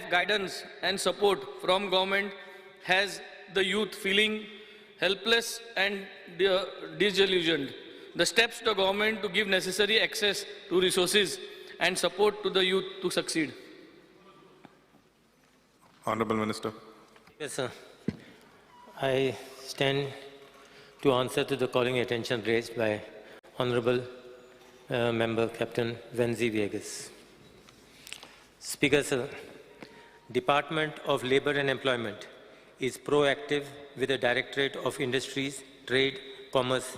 of guidance and support from government has the youth feeling helpless and disillusioned. The steps the government to give necessary access to resources and support to the youth to succeed. Honorable Minister. Yes, sir. I stand to answer to the calling attention raised by Honorable Member Captain Venzy Viegas. Speaker, sir, Department of Labor and Employment is proactive with the Directorate of Industries, Trade, Commerce,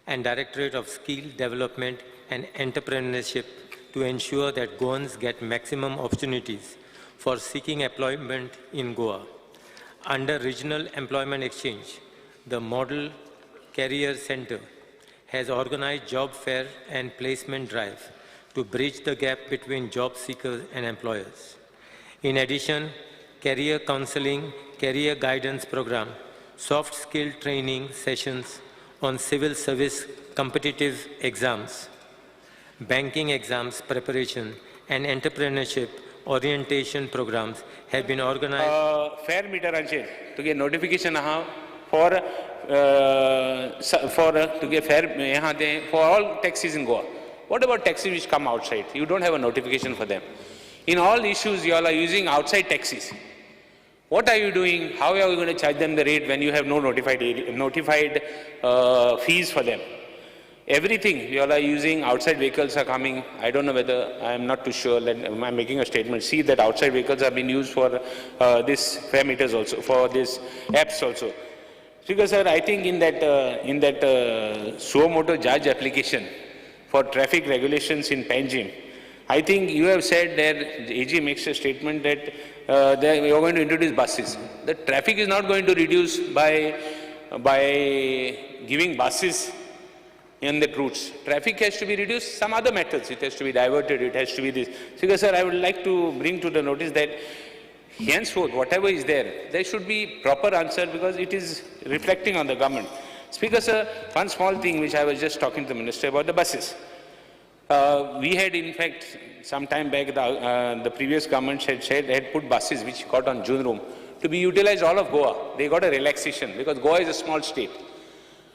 and Directorate of Skill Development and Entrepreneurship to ensure that Goans get maximum opportunities for seeking employment in Goa. Under Regional Employment Exchange, the Model Career Center has organized job fair and placement drive to bridge the gap between job seekers and employers. In addition, career counseling, career guidance program, soft skill training sessions on civil service competitive exams, banking exams preparation, and entrepreneurship orientation programs have been organized. Fair मिटरांचेर तुगे notification आहा for for तुगे फेर हें आहा तें for all taxis in Goa. What about taxis which come outside? You don't have a notification for them. In all issues, you all are using outside taxis. What are you doing? How are you going to charge them the rate when you have no notified fees for them? Everything you all are using, outside vehicles are coming. I don't know whether, I am not too sure, I am making a statement. See that outside vehicles have been used for this fare meters also, for this apps also. Because sir, I think in that suo moto judge application for traffic regulations in Panjim, I think you have said that AG makes a statement that you are going to introduce buses. The traffic is not going to reduce by giving buses in the routes. Traffic has to be reduced, some other methods. It has to be diverted, it has to be this. Because sir, I would like to bring to the notice that henceforth, whatever is there, there should be proper answer because it is reflecting on the government. Speaker sir, one small thing which I was just talking to the minister about the buses. We had in fact some time back the previous government had said they had put buses which got on June room to be utilized all of Goa. They got a relaxation because Goa is a small state.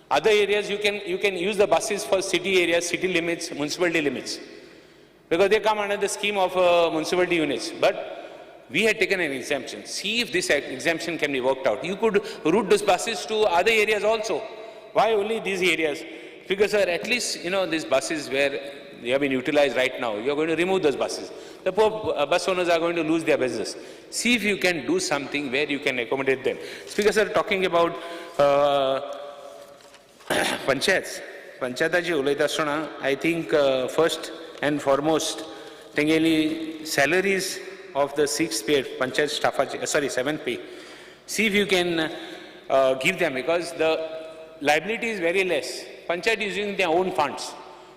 Other areas you can use the buses for city areas, city limits, municipality limits, because they come under the scheme of municipality units. But we had taken an exemption. See if this exemption can be worked out. You could route those buses to other areas also. Why only these areas? Because sir, at least these buses where they have been utilized right now, you are going to remove those buses. The poor bus owners are going to lose their business. See if you can do something where you can accommodate them. Speaker sir, talking about panchayats, पंचायताची उलयता आसतना I think first and foremost तेंगेली salaries of the sixth pay panchayat स्टाफाची, sorry, seventh pay, see if you can give them because the liability is very less. Panchayat is using their own funds.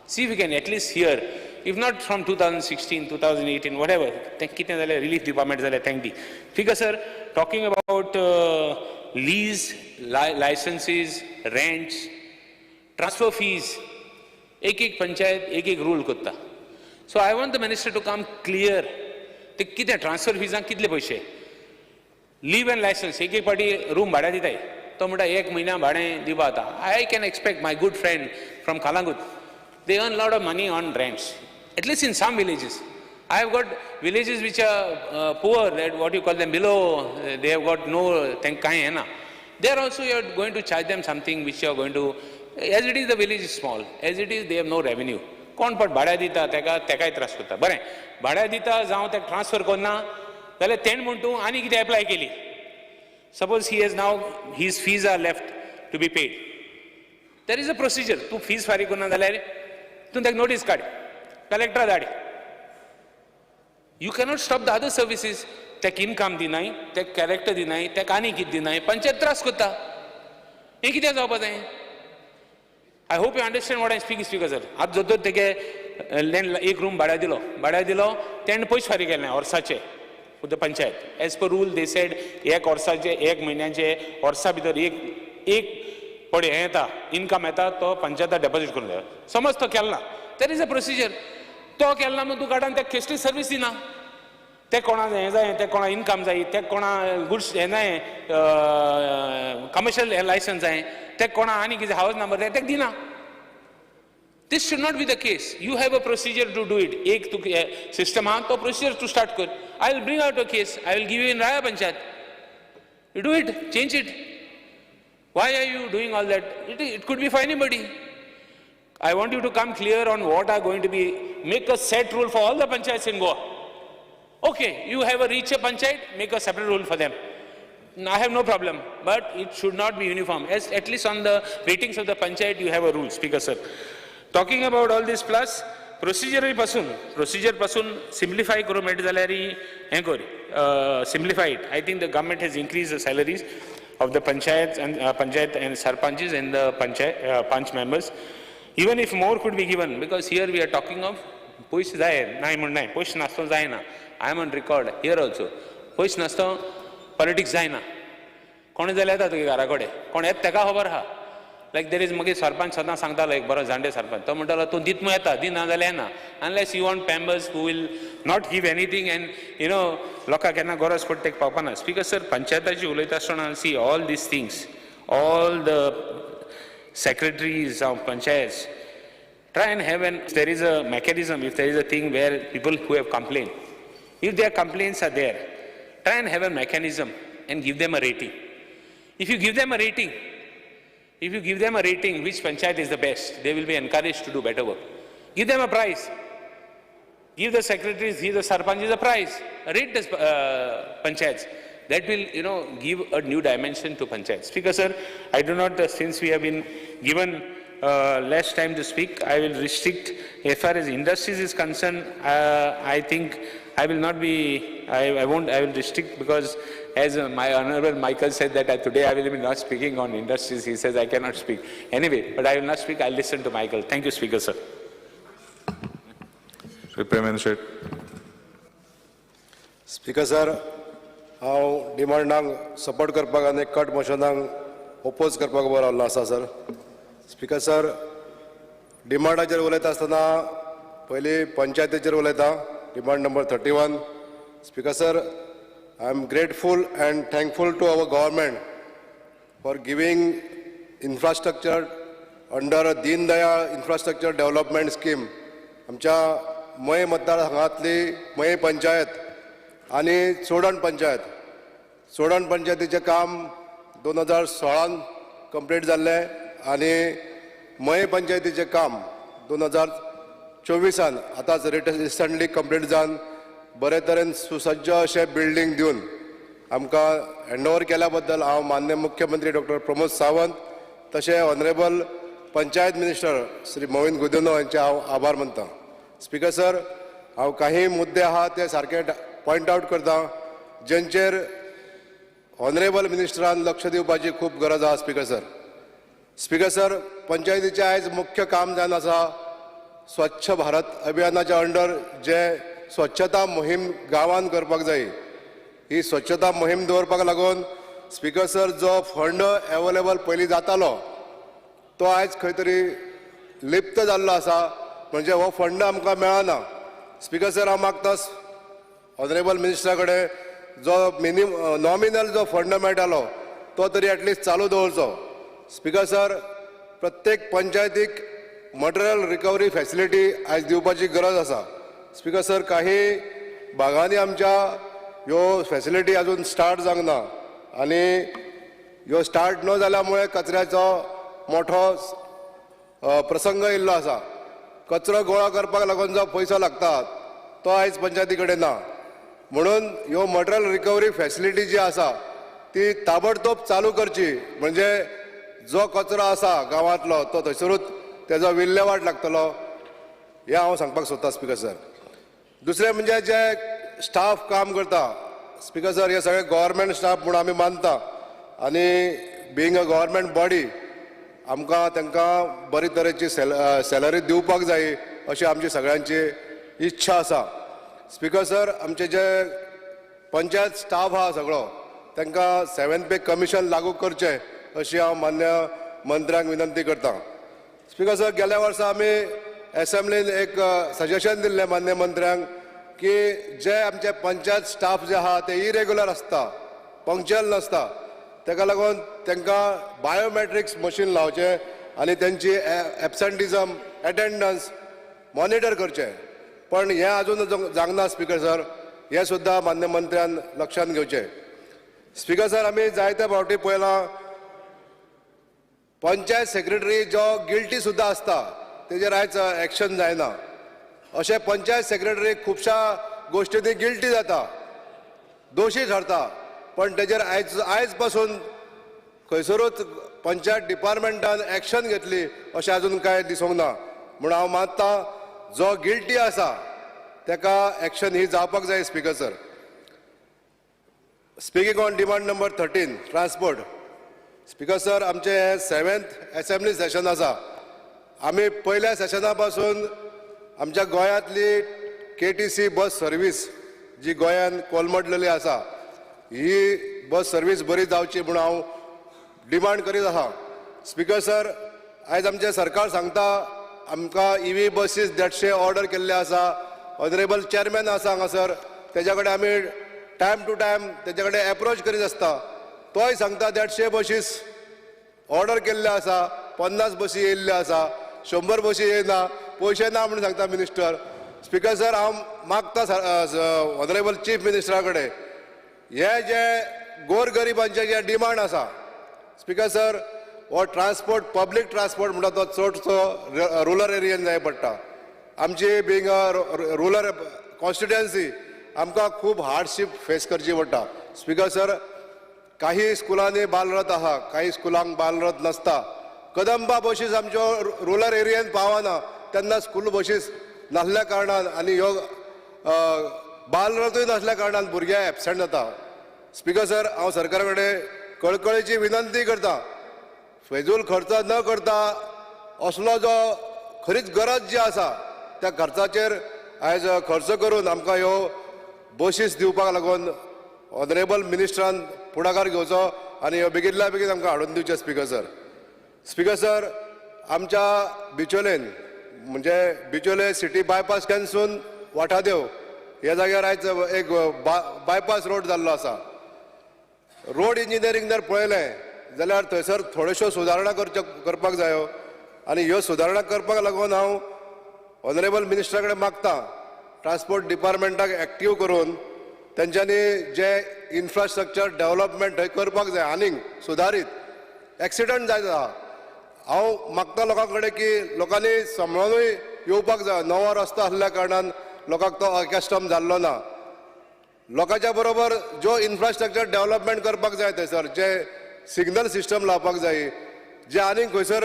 See if you can at least here, if not from 2016, 2018, whatever, तें कितें जाल्यार relief department जाल्यार thank the. Speaker sir, talking about lease, licenses, rents, transfer fees, एक एक पंचायत एक एक rule करता. So I want the minister to come clear. ते कितें ट्रान्सफर फिजांक कितले पयशे, लीव एंड लायसन्स, एक एक पाटी रूम भाड्या दिताय, तो म्हणटा एक म्हयन्या भाडें दिवपा जाता. I can expect my good friend from Calangute, they earn lot of money on rents, at least in some villages. I have got villages which are poor, that what you call them below, they have got no, तेंकां कांय येना. There also you are going to charge them something which you are going to, as it is the village is small, as it is they have no revenue. कोण पण भाड्या दिता तेका तेकाय त्रास करता. बरें भाड्या दिता जावं तेका ट्रान्सफर करना जाल्यार तेणें म्हण तूं आनी कितें एप्लाय केली. Suppose he has now, his fees are left to be paid. There is a procedure. तूं फीज फारीक करना जाल्यार तूं ताका नोटीस काड, कलेक्टरा धाड. You cannot stop the other services. ताका इनकम दिनाय, ताका कॅरेक्टर दिनाय, ताका आनी कितें दिनाय, पंचायत त्रास करता. हें कितें जावपा जाय? I hope you understand what I speak, Speaker sir. आतां जर तर तेगे लँड एक रूम भाड्या दिलो, भाड्या दिलो, तेणें पयशे फारीक केले वर्साचे. The panchayat, as per rule, they said एक वर्साचे, एक म्हयन्याचे, वर्सा भितर एक एक पळय हें येता, इनकम येता, तो पंचायता डेपॉझीट करून जाय. समज तो केलो ना, there is a procedure. तो केलो ना म्हण तूं काडून ताका कसली सर्वीस दिना. ते कोणा हें जाय, ते कोणा इनकम जाय, ते कोणा गुड्स हें जाय, कमर्शियल हें लायसन्स जाय, ते कोणा आनी कितें हावस नंबर जाय, तेका दिना. This should not be the case. You have a procedure to do it. एक तुका सिस्टम आहा, तो प्रोसिजर तूं स्टार्ट कर. I will bring out a case. I will give you in Raia Panchayat. You do it, change it. Why are you doing all that? It could be for anybody. I want you to come clear on what are going to be, make a set rule for all the panchayats in Goa. Okay, you have a richer panchayat, make a separate rule for them. I have no problem, but it should not be uniform. As at least on the ratings of the panchayat, you have a rule, Speaker sir. Talking about all this plus, procedure पासून, procedure पासून simplify करूं मेळटा जाल्यार हें कर, simplify it. I think the government has increased the salaries of the panchayats and panchayat and sarpanches and the panchayat panch members. Even if more could be given, because here we are talking of पयशे जाय नाय म्हण नाय, पयशे नासतना जायना. I am on record here also. पयशे नासतना पॉलिटिक्स जायना. कोण जाल्यार येता तुगे घरा कडेन, कोण येता तेका खबर आहा. लायक there is मागीर सरपंच सदां सांगतालो, एक बरो जाणटे सरपंच, तो म्हणटालो तूं दित म्हूण येता, दिना जाल्यार येना. Unless you want members who will not give anything and you know लोकांक केन्ना गरज पडटा तेका पावपाना. स्पीकर सर, पंचायताची उलयता आसतना, see all these things, all the secretaries of panchayats, try and have an, if there is a mechanism, if there is a thing where people who have complained, if their complaints are there, try and have a mechanism and give them a rating. If you give them a rating, if you give them a rating which panchayat is the best, they will be encouraged to do better work. Give them a prize. Give the secretaries, give the sarpanches a prize. Rate the panchayats. That will, you know, give a new dimension to panchayats. Speaker sir, I do not, since we have been given less time to speak, I will restrict. As far as industries is concerned, I think I will not be, I won't, I will restrict, because as my Honorable Michael said that today I will be not speaking on industries. He says I cannot speak. Anyway, but I will not speak, I will listen to Michael. Thank you, Speaker sir. Shri Premendra Shet. Speaker sir, हांव डिमांडांक support करपाक आनी cut मोशनाक oppose करपाक उबो रावल्लो आसा sir. Speaker sir, डिमांडाचेर उलयता आसतना पयलीं पंचायतीचेर उलयता. Demand number 31. Speaker sir, I am grateful and thankful to our government for giving infrastructure under Deen Dayal Infrastructure Development Scheme. आमच्या मये मतदारसंघातली मये पंचायत आनी चोडण पंचायत, चोडण पंचायतीचें काम 2016 कंप्लीट जाल्लें आनी मये पंचायतीचें काम 2024 आतांच रिसंटली कंप्लीट जावन बरे तरेन सुसज्ज अशें बिल्डींग दिवन आमकां हँड ओवर केल्या बद्दल हांव मान्य मुख्यमंत्री डॉक्टर प्रमोद सावंत तशें ऑनरेबल पंचायत मिनिस्टर श्री मॉवीन गुदिन्हो हांचे हांव आभार मानता. स्पीकर सर, हांव काही मुद्दे आहा ते सारके पॉयंट आवट करता जेंचेर ऑनरेबल मिनिस्टरान लक्ष दिवपाची खूब गरज आहा. स्पीकर सर, स्पीकर सर, पंचायतीचें आयज मुख्य काम जावन आसा स्वच्छ भारत अभियानाच्या अंडर जे स्वच्छता मोहीम गांवांत करपाक जाय. ही स्वच्छता मोहीम दवरपाक लागून स्पीकर सर, जो फंड एवेलेबल पयलीं जातालो तो आयज खंय तरी लिप्त जाल्लो आसा, म्हणजे हो फंड आमकां मेळना. स्पीकर सर, हांव मागता ऑनरेबल मिनिस्टरा कडेन जो नॉमिनल जो फंड मेळटालो तो तरी एटलिस्ट चालू दवरचो. स्पीकर सर, प्रत्येक पंचायतीक मटेरियल रिकवरी फॅसिलिटी आयज दिवपाची गरज आसा. स्पीकर सर, काही भागांनी आमच्या ह्यो फॅसिलिटी अजून स्टार्ट जावंक ना आनी ह्यो स्टार्ट न जाल्या मुळे कचऱ्याचो मोठो प्रसंग येयल्लो आसा. कचरो गोळा करपाक लागून जो पयसो लागता तो आयज पंचायती कडेन ना, म्हणून ह्यो मटेरियल रिकवरी फॅसिलिटी जी आसा ती ताबडतोब चालू करची, म्हणजे जो कचरो आसा गांवांतलो तो थंयसरूच तेजो विल्लेवाट लागतलो, हें हांव सांगपाक सोदतां. स्पीकर सर, दुसरें म्हणजे जे स्टाफ काम करता, स्पीकर सर, हे सगळे गव्हर्मेंट स्टाफ म्हूण आमी मानता आनी बिंग अ गव्हर्मेंट बॉडी आमकां तांकां बरी तरेची सॅलरी दिवपाक जाय अशी आमची सगळ्यांची इच्छा आसा. स्पीकर सर, आमचे जे पंचायत स्टाफ आहा सगळो तांकां सेवन पे कमिशन लागू करचें अशी हांव मान्य मंत्र्यांक विनंती करता. स्पीकर सर, गेल्या वर्सा आमी एसेंब्लीन एक सजेशन दिल्लें मान्य मंत्र्यांक की जे आमचे पंचायत स्टाफ जे आहा ते इरेग्युलर आसता, पंक्च्युअल नासता. ताका लागून तांकां बायोमॅट्रिक्स मशीन लावचें आनी तेंची एबसंटिजम, एटेंडन्स मॉनिटर करचें. पण हें अजून जावंक ना स्पीकर सर. हें सुद्दां मान्य मंत्र्यान लक्षांत घेवचें. स्पीकर सर, आमी जायते फावटी पळयलां, पंचायत सेक्रेटरी जो गिल्टी सुद्दां आसता तेजेर आयज एक्शन जायना. अशें पंचायत सेक्रेटरी खुबश्या गोश्टींनी गिल्टी जाता, दोशी ठरता, पण तेजेर आयज पासून खंयसरूच पंचायत डिपार्टमेंटान एक्शन घेतली अशें अजून कांय दिसूंक ना. म्हूण हांव मानता जो गिल्टी आसा तेका एक्शन ही जावपाक जाय speaker sir. Speaking on demand number 13, transport. Speaker sir, आमचें हें 7th assembly session आसा. आमी पयल्या सेशना पासून आमच्या गोंयांतली KTC बस सर्वीस जी गोंयान कोलमडलेली आसा, ही बस सर्वीस बरी जावची म्हूण हांव डिमांड करीत आसा. स्पीकर सर, आयज आमचें सरकार सांगता आमकां EV बसीस 150 ऑर्डर केल्ले आसा. ऑनरेबल चेअरमॅन आसा हांगासर, तेज्या कडेन आमी टायम टू टायम तेज्या कडेन एप्रोच करीत आसता. तोय सांगता 150 बशीस ऑर्डर केल्ले आसा, 50 बसी येयल्ल्यो आसा, 100 बसी येयना, पयशे ना म्हूण सांगता मिनिस्टर. स्पीकर सर, हांव मागता ऑनरेबल चीफ मिनिस्टरा कडेन, हे जे गोरगरिबांचे जे डिमांड आसा स्पीकर सर, हो ट्रान्सपोर्ट, पब्लीक ट्रान्सपोर्ट म्हणटा तो चडसो रुरल एरियेन जाय पडटा. आमची बींग अ रुरल कॉन्स्टिट्युएन्सी आमकां खूब हार्डशीप फेस करची पडटा. स्पीकर सर, काही स्कुलांनी बालरथ आहा, काही स्कुलांक बालरथ नासता. कदंबा बशीस आमच्यो रुरल एरियेन पावना, तेन्ना स्कूल बशीस नासल्या कारणान आनी ह्यो बालरथूय नासल्या कारणान भुरगे एबसेंट जाता. स्पीकर सर, हांव सरकारा कडेन कळकळीची विनंती करता, फेजूल खर्च न करता असलो जो खरीच गरज जी आसा त्या खर्चाचेर आयज खर्च करून आमकां ह्यो बशीस दिवपाक लागून ऑनरेबल मिनिस्टरान फुडाकार घेवचो आनी ह्यो बेगितल्या बेगीन आमकां हाडून दिवचें स्पीकर सर. स्पीकर सर, आमच्या बिचोलेन म्हणजे बिचोले सिटी बायपास कॅनसून वाठादेव ह्या जाग्यार आयज एक बायपास रोड जाल्लो आसा. रोड इंजिनियरींग जर पळयलें जाल्यार थंयसर थोड्योश्यो सुदारणा करपाक जायो आनी ह्यो सुदारणा करपाक लागून हांव ऑनरेबल मिनिस्टरा कडेन मागता ट्रान्सपोर्ट डिपार्टमेंटाक एक्टीव करून तेंच्यांनी जे इन्फ्रास्ट्रक्चर डेव्हलपमेंट थंय करपाक जाय आनीक सुदारीत. एक्सिडंट जायत आहा. हांव मागता लोकां कडेन की लोकांनी सांबाळूनय येवपाक जाय. नवो रस्तो आसल्या कारणान लोकांक तो अकस्टम जाल्लो ना. लोकांच्या बरोबर जो इन्फ्रास्ट्रक्चर डेव्हलपमेंट करपाक जाय थंयसर जे सिग्नल सिस्टम लावपाक जाय, जे आनीक खंयसर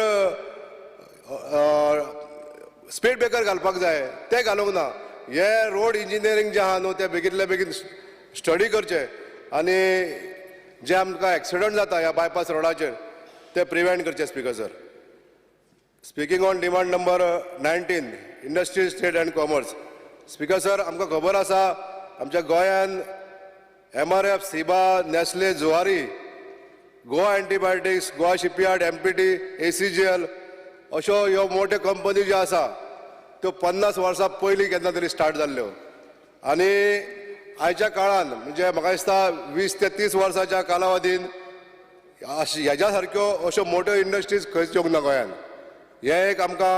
स्पीड ब्रेकर घालपाक जाय ते घालूंक ना. हे रोड इंजिनियरींग जे आहा न्हू ते बेगितले बेगीन स्टडी करचे आनी जे आमकां एक्सिडंट जाता ह्या बायपास रोडाचेर ते प्रिवेंट करचे speaker sir. Speaking on demand number 19, industries, trade and commerce. Speaker sir, आमकां खबर आसा आमच्या गोंयान MRF, Ciba, Nestle, Zuari, Goa antibiotics, Goa shipyard, MPT, ACGL अश्यो ह्यो मोट्यो कंपनी ज्यो आसा त्यो 50 वर्सां पयलीं केन्ना तरी स्टार्ट जाल्ल्यो आनी आयच्या काळान म्हणजे म्हाका दिसता 20 ते 30 वर्साच्या कालावधीन ह्याच्या सारक्यो अश्यो मोट्यो इंडस्ट्रीज खंयच येवंक ना गोंयान. हें एक आमकां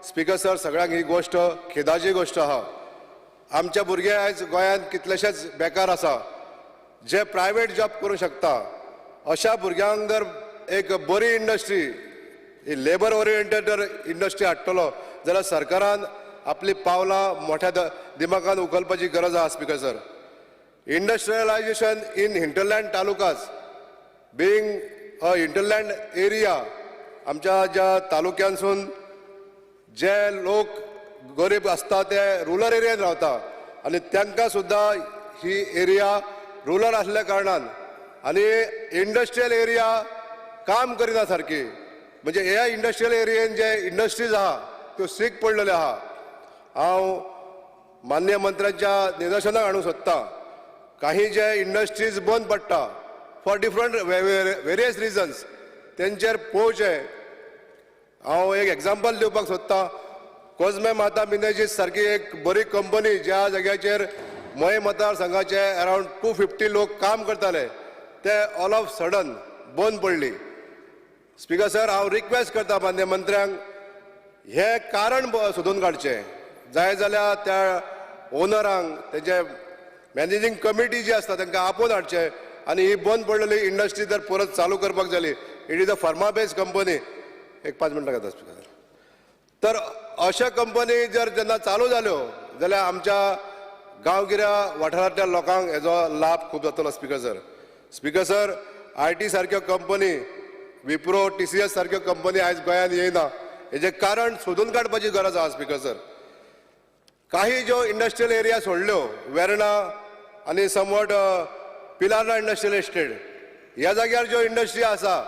स्पीकर सर सगळ्यांक ही गोश्ट खेदाची गोश्ट आहा. आमचे भुरगे आयज गोंयांत कितलेशेच बेकार आसा, जे प्रायवेट जॉब करूंक शकता अशा भुरग्यांक जर एक बरी इंडस्ट्री, लेबर ओरिएंटेड जर इंडस्ट्री हाडटलो जाल्यार सरकारान आपली पावलां मोठ्या दिमागान उखलपाची गरज आहा speaker sir. Industrialisation in hinterland talukas being a hinterland area, आमच्या ज्या तालुक्यांसून जे लोक गरीब आसता ते रुरल एरियेन रावता आनी तांकां सुद्दां ही एरिया रुरल आसल्या कारणान आनी इंडस्ट्रियल एरिया काम करिना सारकी, म्हणजे ह्या इंडस्ट्रियल एरियेन जे इंडस्ट्रीज आहा त्यो सीक पडलेल्यो आहा. हांव मान्य मंत्र्यांच्या निदर्शनाक हाडूंक सोदतां काही जे इंडस्ट्रीज बंद पडटा फॉर डिफरंट वेरियस रिजन्स तेंचेर पळोवचें. हांव एक एग्जाम्पल दिवपाक सोदतां. कोजमे माता मिनेजीस सारकी एक बरी कंपनी ज्या जाग्याचेर मये मतदारसंघाचे अरावंड 250 लोक काम करताले ते ऑल ऑफ सडन बंद पडली. स्पीकर सर, हांव रिक्वेस्ट करता मान्य मंत्र्यांक हें कारण सोदून काडचें. जाय जाल्यार त्या ओनरांक तेजे मॅनेजींग कमिटी जी आसता तांकां आपोवन हाडचें आनी ही बंद पडलेली इंडस्ट्री जर परत चालू करपाक जाली, it is a pharma based company. एक 5 मिनटां घेता स्पीकर सर. तर अशा कंपनी जर जेन्ना चालू जाल्यो जाल्यार आमच्या गांवगिऱ्या वाठारांतल्या लोकांक हेजो लाभ खूब जातलो speaker sir. Speaker sir, IT सारक्यो कंपनी, विप्रो, TCS सारक्यो कंपनी आयज गोंयांत येयना, हेजें कारण सोदून काडपाची गरज आसा स्पीकर सर. काही ज्यो इंडस्ट्रियल एरिया सोडल्यो, वेर्णा आनी समवट पिलार्ना इंडस्ट्रियल इस्टेट, ह्या जाग्यार ज्यो इंडस्ट्री आसा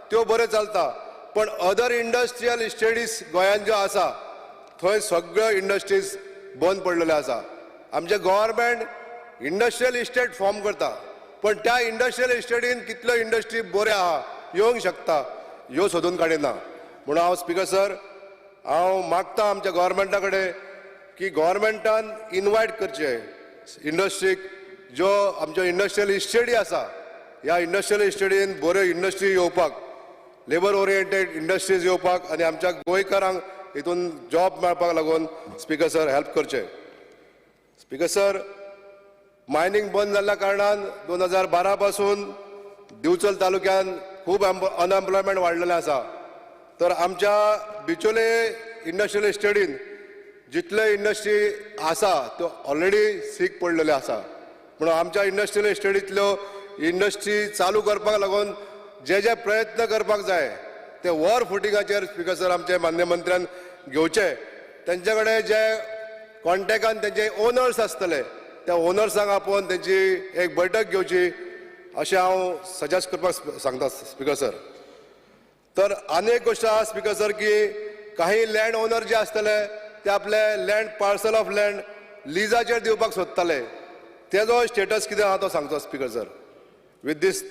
त्यो बऱ्यो चलता, पण अदर इंडस्ट्रियल इस्टेटीस गोंयांत ज्यो आसा थंय सगळ्यो इंडस्ट्रीज बंद पडलेल्यो आसा. आमचें गव्हर्मेंट इंडस्ट्रियल इस्टेट फॉर्म करता, पण त्या इंडस्ट्रियल इस्टेटीन कितल्यो इंडस्ट्री बऱ्यो आहा येवंक शकता ह्यो सोदून काडिना. म्हणून हांव स्पीकर सर हांव मागता आमच्या गव्हर्मेंटा कडेन की गव्हर्मेंटान इनवायट करचें इंडस्ट्रीक, ज्यो आमच्यो इंडस्ट्रियल इस्टेटी आसा ह्या इंडस्ट्रियल इस्टेटीन बऱ्यो इंडस्ट्री येवपाक, लेबर ओरिएंटेड इंडस्ट्रीज येवपाक आनी आमच्या गोंयकारांक हितून जॉब मेळपाक लागून स्पीकर सर हेल्प करचें. स्पीकर सर, मायनींग बंद जाल्ल्या कारणान 2012 पासून दिवचल तालुक्यान खूब अनएम्प्लॉयमेंट वाडलेलें आसा. तर आमच्या बिचोले इंडस्ट्रियल इस्टेटीन जितले इंडस्ट्री आसा त्यो ऑलरेडी सीक पडलेल्यो आसा. म्हणून आमच्या इंडस्ट्रियल इस्टेटींतल्यो इंडस्ट्री चालू करपाक लागून जे जे प्रयत्न करपाक जाय ते वर फुटिंगाचेर स्पीकर सर आमचे मान्य मंत्र्यान घेवचे. तेंचे कडेन जे कॉन्टेक्टान तेंचे ओनर्स आसतले त्या ओनर्सांक आपोवन तेंची एक बैठक घेवची अशें हांव सजेस्ट करपाक सांगता स्पीकर सर. तर आनी एक गोश्ट आहा स्पीकर सर की काही लँड ओनर जे आसतले ते आपले लँड, पार्सल ऑफ लँड लिजाचेर दिवपाक सोदताले, तेजो स्टेटस कितें आहा तो सांगचो speaker sir. With this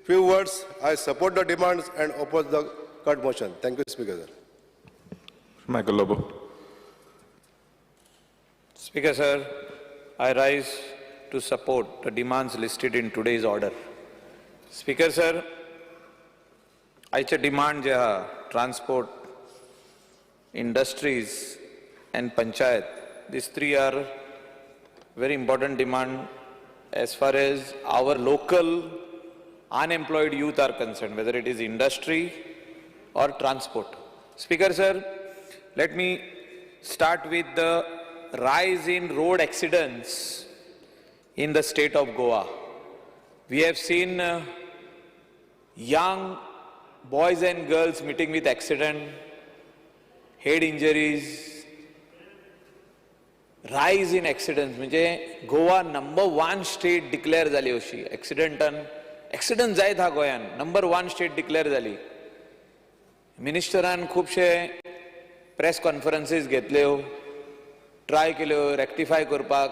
few words I support the demands and oppose the cut motion. Thank you speaker sir. Michael Lobo. Speaker sir, I rise to support the demands listed in today's order. Speaker sir, आयचे demand जे आहा, transport, industries and panchayat, these three are very important demand as far as our local unemployed youth are concerned, whether it is industry or transport. Speaker sir, let me start with the rise in road accidents in the state of Goa. We have seen young boys and girls meeting with accident, head injuries, rise in accidents. म्हणजे Goa number 1 state declare जाली अशी एक्सिडंटान, accident जायत हा गोंयान, number 1 state declare जाली. मिनिस्टरान खुबशे press कॉन्फरन्सीस घेतल्यो, try केल्यो रेक्टिफाय करपाक.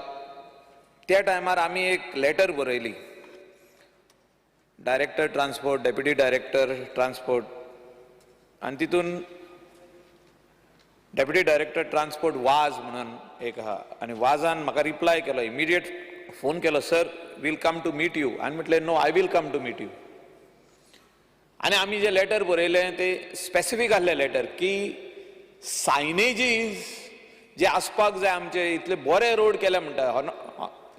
त्या टायमार आमी एक लेटर बरयली director transport, deputy director transport, आनी तितून डेप्युटी डायरेक्टर ट्रान्सपोर्ट वाज म्हणून एक आहा, आनी वाजान म्हाका रिप्लाय केलो, इमिडिएट फोन केलो, sir will come to meet you. आनी म्हटलें no, I will come to meet you. आनी आमी जे लेटर बरयलें ते स्पेसिफीक आहलें लेटर की सायनेजीस जे आसपाक जाय आमचे, इतले बरे रोड केले म्हणटा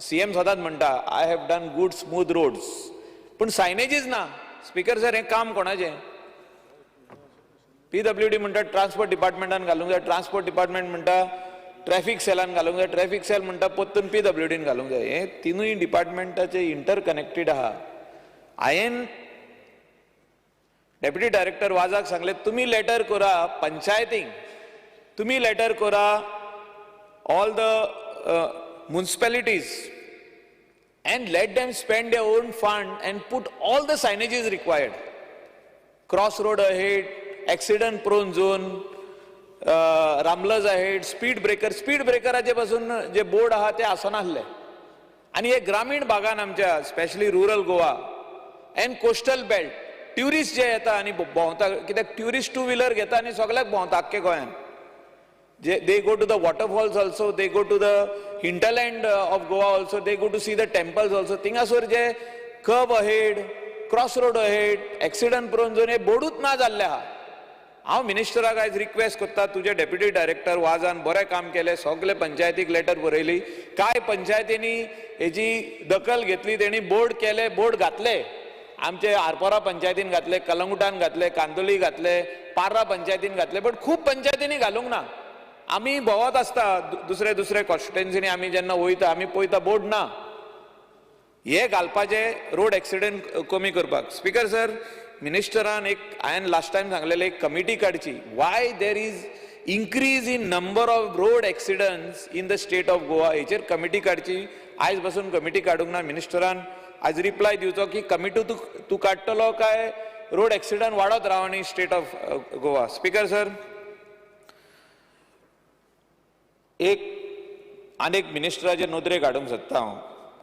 सी एम सदांच म्हणटा I have done good smooth roads, पूण सायनेजीस ना. स्पीकर सर, हें काम कोणाचें? PWD म्हणटा ट्रान्सपोर्ट डिपार्टमेंटान घालूंक जाय, ट्रान्सपोर्ट डिपार्टमेंट म्हणटा ट्रॅफिक सेलान घालूंक जाय, ट्रॅफिक सेल म्हणटा परतून PWDन घालूंक जाय. हे तिनूय डिपार्टमेंटाचे इंटरकनेक्टेड आहा. हांवें डेप्युटी डायरेक्टर वाजाक सांगलें, तुमी लेटर करा पंचायतींक, तुमी लेटर करा all the municipalities and let them spend their own fund and put all the signages required. Cross road ahead, accident prone zone, ramblers ahead, speed breaker. Speed ब्रेकराचे पासून जे board आहा ते आसनासले. आनी हे ग्रामीण भागान आमच्या, specially rural Goa and coastal belt, tourist जे येता आनी भोंवता, कित्याक ट्युरिस्ट टू व्हिलर घेता आनी सगल्याक भोंवता आख्खे गोंयान. They go to the waterfalls also, they go to the hinterland of Goa also, they go to see the temples also. थिंगासर J kerb ahead, cross road ahead, accident prone zone हे बोर्डूच ना जाल्ले आहा. हांव मिनिस्टराक आयज रिक्वेस्ट करता, तुजे deputy director वाजान बरें काम केलें, सगळे पंचायतीक लेटर बरयली, कांय पंचायतींनी हेजी दखल घेतली, तेणी बोर्ड केले, बोर्ड घातले. आमचे आरपोरा पंचायतीन घातले, कलंगुटान घातले, कांदोली घातले, पार्रा पंचायतीन घातले, बट खूब पंचायतींनी घालूंक ना. आमी भोंवत आसता दुसरे दुसरे कॉन्स्टिट्युएन्सीनी, आमी जेन्ना वयता आमी पळयता बोर्ड ना. हे घालपाचे रोड एक्सिडंट कमी करपाक. स्पीकर सर, मिनिस्टरान एक हांवें लास्ट टायम सांगलेलें, एक कमिटी काडची. Why there is increase in number of road accidents in the state of Goa, हेचेर कमिटी काडची. आयज पासून कमिटी काडूंक ना. मिनिस्टरान आयज रिप्लाय दिवचो की कमिटी तूं काडटलो काय रोड एक्सिडंट वाडत राव न्ही state of Goa. Speaker sir, एक आनी एक मिनिस्टराचे नदरेक हाडूंक सोदता हांव.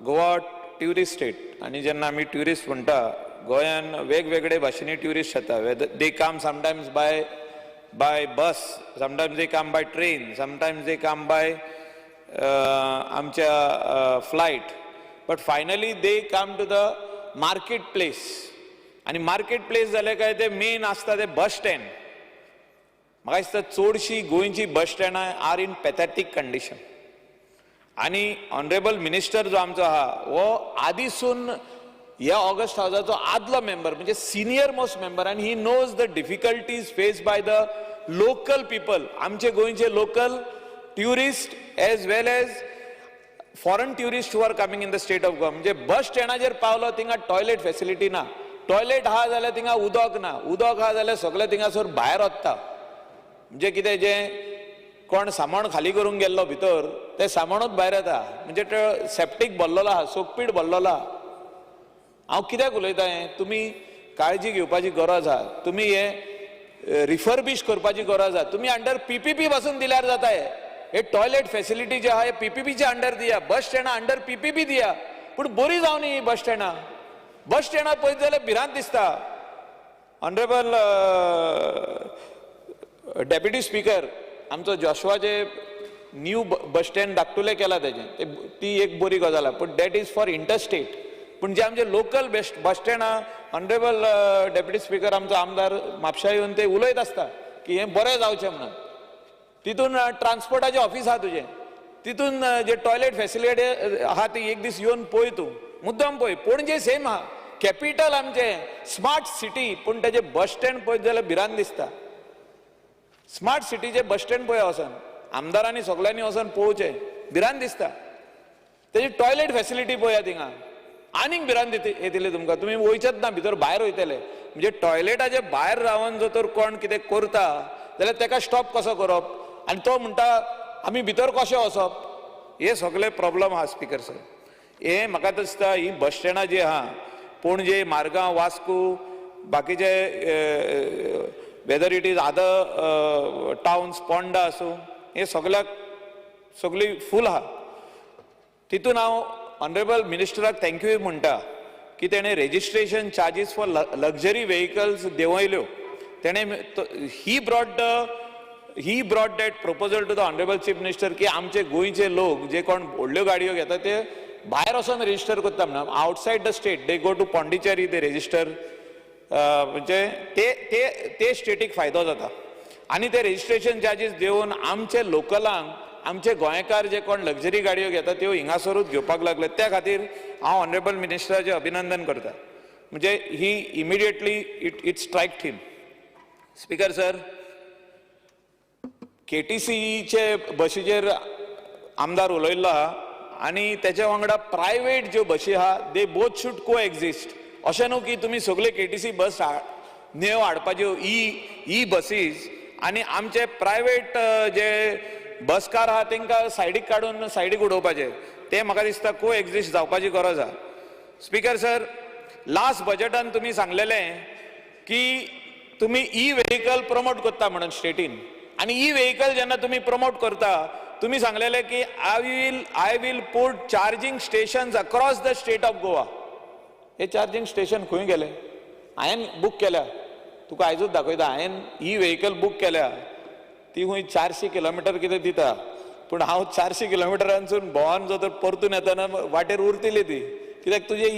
गोवा ट्युरिस्ट स्टेट, आनी जेन्ना आमी ट्युरिस्ट म्हणटा, गोंयान वेगवेगळे भाशेनी ट्युरिस्ट येता. They come sometimes by bus, sometimes they come by train, sometimes they come by आमच्या flight, but finally they come to the market place. आनी मार्केट प्लेस जालें काय ते मेन आसता ते बस स्टँड. म्हाका दिसता चडशीं गोंयची बस स्टँडां are in pathetic condition. आनी ऑनरेबल मिनिस्टर जो आमचो आहा हो आदीसून ह्या ऑगस्ट हावजाचो आदलो मेंबर, म्हणजे सिनियर मोस्ट मेंबर, आनी he knows the difficulties face by the local people. आमचे गोंयचे local tourist as well as foreign tourist who are coming in the state of Goa. म्हणजे बस स्टँडाचेर पावलो थिंगा टॉयलेट फेसिलिटी ना, toilet आहा जाल्यार थिंगा उदक ना, उदक आहा जाल्यार सगळें थिंगासर भायर वता. म्हणजे कितें, जें कोण सामान खाली करूंक गेल्लो भितर तें सामानूच भायर येता. म्हणजे तो सेप्टीक भरलेलो आहा, सोकपीट भरलेलो आहा. हांव कित्याक उलयता हें, तुमी काळजी घेवपाची गरज आहा, तुमी हें रिफर्बीश करपाची गरज आहा. तुमी अंडर पीपीपी पासून दिल्यार जाता. हे टॉयलेट फेसिलिटी जे आहा हे पीपीपीच्या अंडर दिया, बस स्टँडा अंडर पीपीपी दिया, पूण बरी जावं न्ही बस स्टँडां. बस स्टँडां पळयत जाल्यार भिरांत दिसता. ऑनरेबल डेप्युटी स्पीकर, आमचो जोशुआचे न्यू बस स्टँड धाकटुलें केलां तेजें, ती एक बरी गजाल आहा, पूण that is for interstate. पूण जे आमचे लोकल बस स्टँड आहा, ऑनरेबल डेप्युटी स्पीकर आमचो आमदार म्हापशा येवन ते उलयत आसता की हें बरें जावचें म्हणून. तितून ट्रान्सपोर्टाचें ऑफीस आहा तुजें, तितून जे टॉयलेट फेसिलिटी आहा ती एक दीस येवन पळय, तूं मुद्दम पळय. पणजे सेम आहा, कॅपिटल आमचें स्मार्ट सिटी, पूण तेजें बस स्टँड पळयत जाल्यार भिरांत दिसता. स्मार्ट सिटीचे बस स्टँड पळय वचोन आमदारांनी सगळ्यांनी वचोन पळोवचें, भिरांत दिसता. तेजी टॉयलेट फेसिलिटी पळया थिंगा, आनीक भिरांत येतली तुमकां, तुमी वयचेच ना भितर, भायर वयतले. म्हणजे टॉयलेटाचे भायर रावन जर तर कोण कितें करता जाल्यार तेका स्टॉप कसो करप, आनी तो म्हणटा आमी भितर कशें वचप. हे सगळे प्रॉब्लम आहा स्पीकर सर. हे म्हाका दिसता ही बस स्टँडां जी आहा पणजे, मारगांव, वास्को, बाकीचे whether it is other towns, Ponda आसूं, हे सगळ्याक सगळी फूल आहा. तितून हांव ऑनरेबल मिनिस्टराक thank you म्हणटा की तेणें registration charges for luxury vehicles देंवयल्यो. तेणें he brought that proposal to the honourable chief minister की आमचे गोंयचे लोक जे कोण व्हडल्यो गाडयो घेता ते भायर वचोन रेजिस्टर करता म्हणून, outside the state they go to Pondicherry they register, म्हणजे ते ते ते स्टेटीक फायदो जाता. आनी ते रेजिस्ट्रेशन चार्जीस देवन आमचे लोकलांक, आमचे गोंयकार जे कोण लक्झरी गाडयो घेता त्यो हिंगासरूच घेवपाक लागले. त्या खातीर हांव ऑनरेबल मिनिस्टराचें अभिनंदन करता. म्हणजे he immediately it strike him. Speaker sir, केटीसीचे बशीचेर आमदार उलयल्लो आहा आनी तेच्या वांगडा प्रायवेट ज्यो बशी आहा they both should coexist. अशें न्हू की तुमी सगळे केटीसी बस नेव हाडपाच्यो ई बसीस आनी आमचे प्रायवेट जे बसकार आहा तांकां सायडीक काडून सायडीक उडोवपाचे. ते म्हाका दिसता को एक्झिस्ट जावपाची गरज आहा. स्पीकर सर, लास्ट बजेटान तुमी सांगलेलें की तुमी ई व्हेकल प्रमोट करता म्हणून स्टेटीन, आनी ई व्हेकल जेन्ना तुमी प्रमोट करता तुमी सांगलेलें की I will put charging stations across the state of Goa. हे चार्जींग स्टेशन खंय गेले? हांवें बूक केल्या, तुका आयजूच दाखयता. हांवें ई व्हेकल बूक केल्या, ती खंय 400 किलोमिटर कितें दिता, पूण हांव 400 किलोमिटरांसून भोंवन जो तर परतून येतना वाटेर उरतली ती, कित्याक तुजे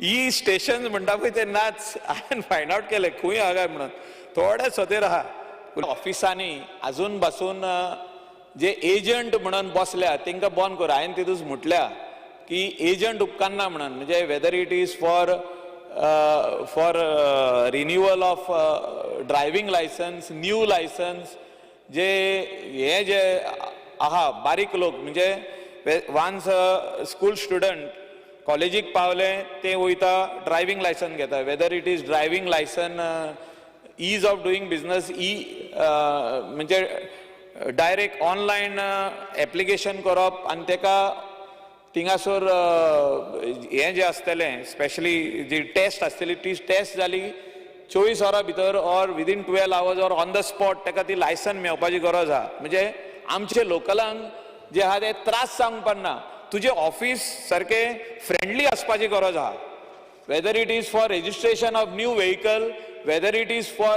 ही स्टेशन म्हणटा पळय ते नाच. हांवें फायंड आवट केलें खंय आहा काय म्हणून, थोडे सोतेर आहा. ऑफिसांनी आजून पासून जे एजंट म्हणून बसल्या तांकां बंद कर. हांवें तितूच म्हटल्या की एजंट उपकारना म्हणून, म्हणजे whether it is for renewal of driving licence, new licence, जे हे जे आहा बारीक लोक, म्हणजे वन्स स्कूल स्टुडंट कॉलेजीक पावले ते वयता ड्रायव्हींग लायसन्स घेता, whether it is driving licence, ease of doing business, E म्हणजे डायरेक्ट ऑनलायन एप्लिकेशन करप आनी तेका थिंगासर हें जें आसतलें, स्पेशली जी टेस्ट आसतली ती टेस्ट जाली 24 वरां भितर or within 12 hours or on the spot तेका ती लायसन मेळपाची गरज आहा. म्हणजे आमचे लोकलांक जे आहा ते त्रास जावंक पडना. तुजें ऑफीस सारकें फ्रेंडली आसपाची गरज आहा, whether it is for registration of new vehicle, whether it is for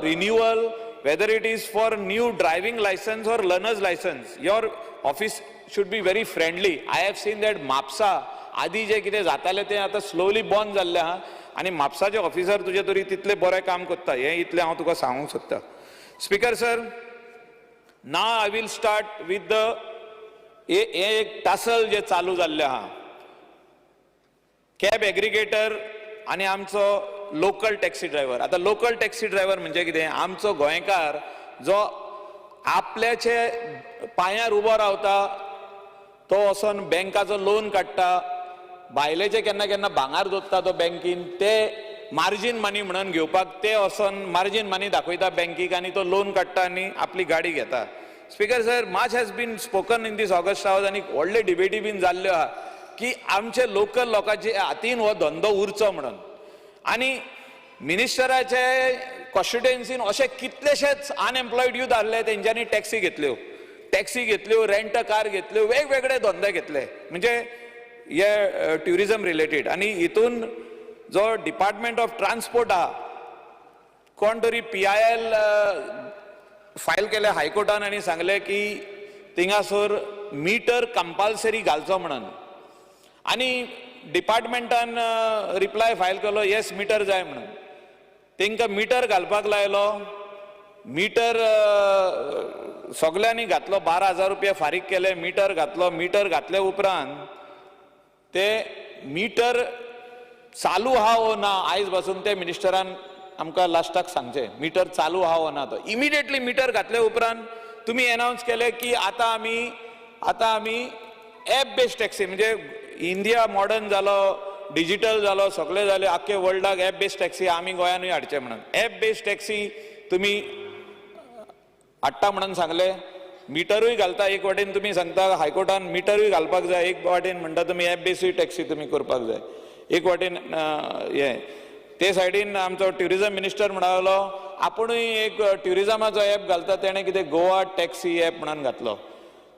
renewal, whether it is for new driving license or learner's license, your office should be very friendly. I have seen that Mapusa आदी जे कितें जातालें तें आतां slowly बंद जाल्लें आहा आनी म्हापसाचे officer तुजे तरी तितलें बरें काम करता, हें इतलें हांव तुका सांगूंक सोदतां. Speaker sir, now I will start with the हे एक टसल जे चालू जाल्लें आहा कॅब एग्रिगेटर आनी आमचो लोकल टॅक्सी ड्रायव्हर. आतां लोकल टॅक्सी ड्रायव्हर म्हणजे कितें, आमचो गोंयकार जो आपल्याचे पांयार उबो रावता तो वचोन बँकाचो लोन काडटा, बायलेचे केन्ना केन्ना भांगार दोत्ता तो बँकीन, ते मार्जीन मनी म्हणून घेवपाक ते वचोन मार्जीन मनी दाखयता बँकीक आनी तो लोन काडटा आनी आपली गाडी घेता. Speaker sir, much has been spoken in this august house आनी व्हडले डिबेटी बीन जाल्ल्यो आहा की आमचे लोकल लोकांचे हातीन हो धंदो उरचो म्हणून, आनी मिनिस्टराचे कॉन्स्टिट्युएन्सीन अशे कितलेशेच अनएम्प्लॉयड यूथ आहले तेंच्यांनी टॅक्सी घेतल्यो, टॅक्सी घेतल्यो, रेंट कार घेतल्यो, वेगवेगळे धंदे घेतले, म्हणजे हे ट्युरिजम रिलेटेड. आनी हितून जो डिपार्टमेंट ऑफ ट्रान्सपोर्ट आहा, कोण तरी PIL file केले हायकोर्टान आनी सांगले की थिंगासर मिटर कंपल्सरी घालचो म्हणून, आनी डिपार्टमेंटान रिप्लाय फायल केलो येस मिटर जाय म्हणून. तांकां मिटर घालपाक लायलो, मिटर सगल्यांनी घातलो, 12,000 रुपया फारीक केले, मिटर घातलो. मिटर घातले उपरांत ते मिटर चालू आहा वो ना आयज पासून ते मिनिस्टरान आमकां लास्टाक सांगचें, मिटर चालू आहा वो ना. तो इमिडिएटली मिटर घातले उपरांत तुमी एनावन्स केले की आतां आमी एप बेस्ड टॅक्सी, म्हणजे इंडिया मॉडर्न जालो, डिजिटल जालो, सगळे जाले, आख्खे वर्ल्डाक एप बेस्ड टॅक्सी आमी गोंयानूय हाडचे म्हणून एप बेस्ड टॅक्सी तुमी हाडटा म्हणून सांगले. मिटरूय घालता, एक वाटेन तुमी सांगता हायकोर्टान मिटरूय घालपाक जाय, एक वाटेन म्हणटा तुमी एप बेसूय टॅक्सी तुमी करपाक जाय, एक वाटेन हें ते सायडीन आमचो ट्युरिजम मिनिस्टर म्हणलो आपुणूय एक ट्युरिजमाचो एप घालता, तेणें कितें गोवा टॅक्सी एप म्हणून घातलो,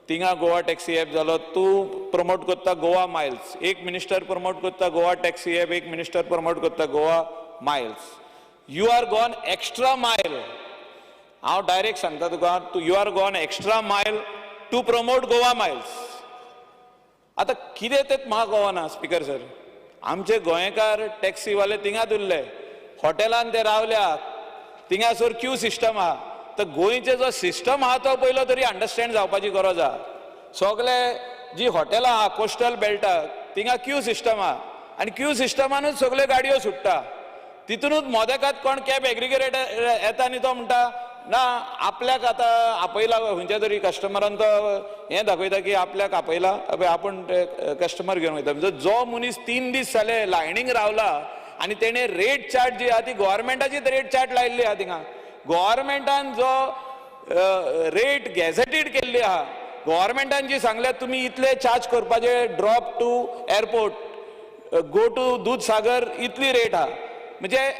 थिंगा गोवा टॅक्सी एप जालो. तूं प्रमोट करता गोवा मायल्स, एक मिनिस्टर प्रमोट करता गोवा टॅक्सी एप, एक मिनिस्टर प्रमोट करता Goa miles. You are gone extra mile, हांव डायरेक्ट सांगता तुका, तूं you are gone extra mile to promote Goa miles. आतां कितें तें म्हाका कळना स्पीकर सर. आमचे गोंयकार टॅक्सीवाले थिंगात उरले, हॉटेलान ते रावल्या, थिंगासर क्यू सिस्टम आहा. तर गोंयचे जो सिस्टम आहा तो पयलो तरी अंडरस्टँड जावपाची गरज आहा. सगळे जी हॉटेलां आहा कोस्टल बेल्टाक थिंगा क्यू सिस्टम आहा आनी क्यू सिस्टमानूच सगळ्यो गाडयो सुट्टा. तितूनच मोदेकात कोण कॅब एग्रिगेटर येता आनी तो म्हणटा ना आपल्याक आतां आपयला खंयच्या तरी कस्टमरान, तो हें दाखयता की आपल्याक आपयला, आपूण ते कस्टमर घेवन वयता. म्हणजे जो मनीस 3 दीस जाले लायनींग रावला आनी तेणें रेट चार्ट जी आहा ती गोवोरमेंटाचीच रेट चार्ट लायिल्ली आहा. थिंगा गोवोरमेंटान जो रेट गॅझेटेड केल्ली आहा, गोवोरमेंटान जी सांगल्या तुमी इतले चार्ज करपाचे, drop to airport, go to Dudhsagar इतली रेट आहा, म्हणजे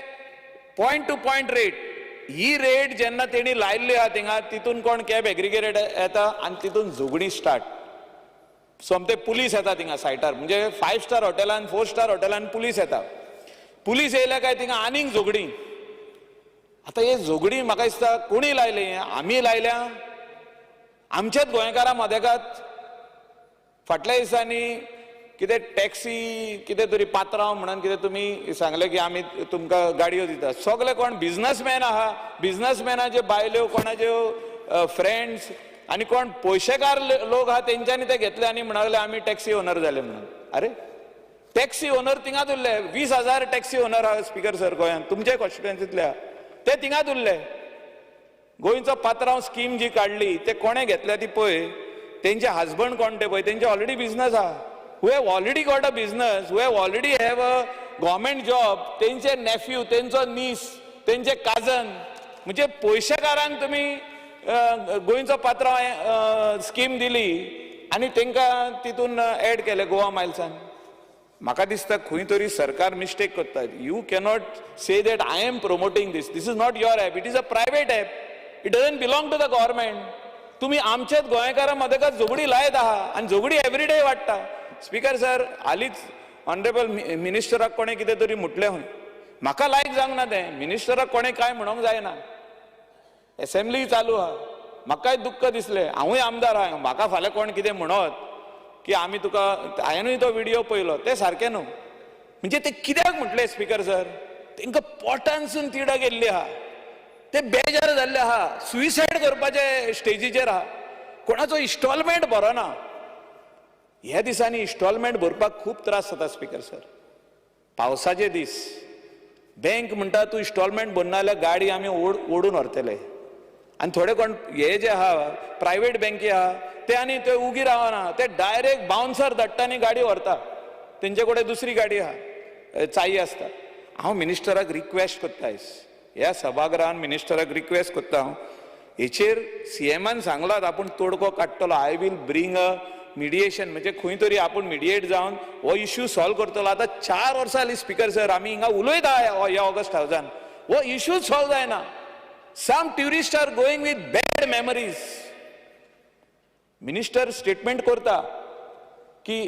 पॉयंट टू पॉयंट रेट. ही रेट जेन्ना तेणी लायिल्ली आहा थिंगा, तितून कोण कॅब एग्रिगेटर येता आनी तितून झगडीं स्टार्ट. सोमते पुलीस येता थिंगा सायटार, म्हणजे 5 स्टार हॉटेलान 4 स्टार हॉटेलान पुलीस येता. पुलीस येयल्या काय थिंगा आनीक झगडीं. आतां हे झगडी म्हाका दिसता कोणी लायली, आमी लायल्या, आमच्याच गोंयकारां मदेकात. फाटल्या दिसांनी कितें टॅक्सी कितें तरी पात्रांव म्हणून कितें तुमी सांगलें की आमी तुमकां गाडयो दिता. सगळे कोण बिजनसमॅन आहा, बिजनसमॅनाच्यो बायल्यो, कोणाच्यो फ्रेंड्स आनी कोण पयशेकार लोक आहा तेंच्यांनी ते घेतले आनी म्हणले आमी टॅक्सी ओनर जाले म्हणून. अरे टॅक्सी ओनर थिंगाच उरले, 20,000 टॅक्सी ओनर आहा स्पीकर सर गोंयांत, तुमचे कॉन्स्टिट्युएन्सींतल्या ते थिंगाच उरले. गोंयचो पात्रांव स्कीम जी काडली ते कोणें घेतल्या ती पळय, तेंचे हजबंड कोण ते पळय, तेंचे ऑलरेडी बिजनस आहा, who have already got a business, who have already have a government job, तेंचे नेफ्यू, तेंचो नीस, तेंचे काजन, म्हणजे पयशेकारांक तुमी गोंयचो पात्रांव स्कीम दिली आनी तेंकां तितून एड केले गोवा मायल्सान. म्हाका दिसता खंय तरी सरकार मिस्टेक करता. You cannot say that I am promoting this, this is not your app, it is a private app, it doesn't belong to the government. तुमी आमच्याच गोंयकारां मदेकात झगडी लायत आहा आनी झगडी एवरीडे वाडटा. स्पीकर सर, हालींच ऑनरेबल मिनिस्टराक कोणें कितें तरी म्हटलें खंय, म्हाका लायक जावंक ना तें, मिनिस्टराक कोणें कांय म्हणूंक जायना. एसेंब्ली चालू आहा, म्हाकाय दुख्ख दिसलें, हांवूय आमदार आहा, म्हाका फाल्यां कोण कितें म्हणत की आमी तुका, हांवेनूय तो व्हिडियो पळयलो, तें सारकें न्हू. म्हणजे ते कित्याक म्हटलें स्पीकर सर, तेंकां पोटानसून तिडक गेल्ली आहा, ते बेजार जाल्ले आहा, सुसायड करपाचे स्टेजीचेर आहा, कोणाचो इन्स्टॉलमेंट भरना. ह्या दिसांनी इन्स्टॉलमेंट भरपाक खूब त्रास जाता स्पीकर सर. पावसाचे दीस, बँक म्हणटा तूं इन्स्टॉलमेंट भरना जाल्यार गाडी आमी ओडून व्हरतले. आनी थोडे कोण हे जे आहा प्रायवेट बँकी आहा ते आनी ते उगी रावना, ते डायरेक्ट बाउन्सर धाडटा आनी गाडी व्हरता, तेंचे कडेन दुसरी गाडी आहा, चाई आसता. हांव मिनिस्टराक रिक्वेस्ट करता आयज ह्या सभागृहान, मिनिस्टराक रिक्वेस्ट करता हांव, हेचेर सीएमान सांगलात आपूण तोडको काडटलो, I will bring a mediation, म्हणजे खंय तरी आपूण मिडिएट जावन हो इश्यू सॉल्व करतलो. आतां 4 वर्सां जालीं स्पीकर सर आमी हिंगा उलयता ह्या ऑगस्ट हावजान, हो इश्यू सॉल्व जायना. Some tourist are going with bad memories. Minister statement करता की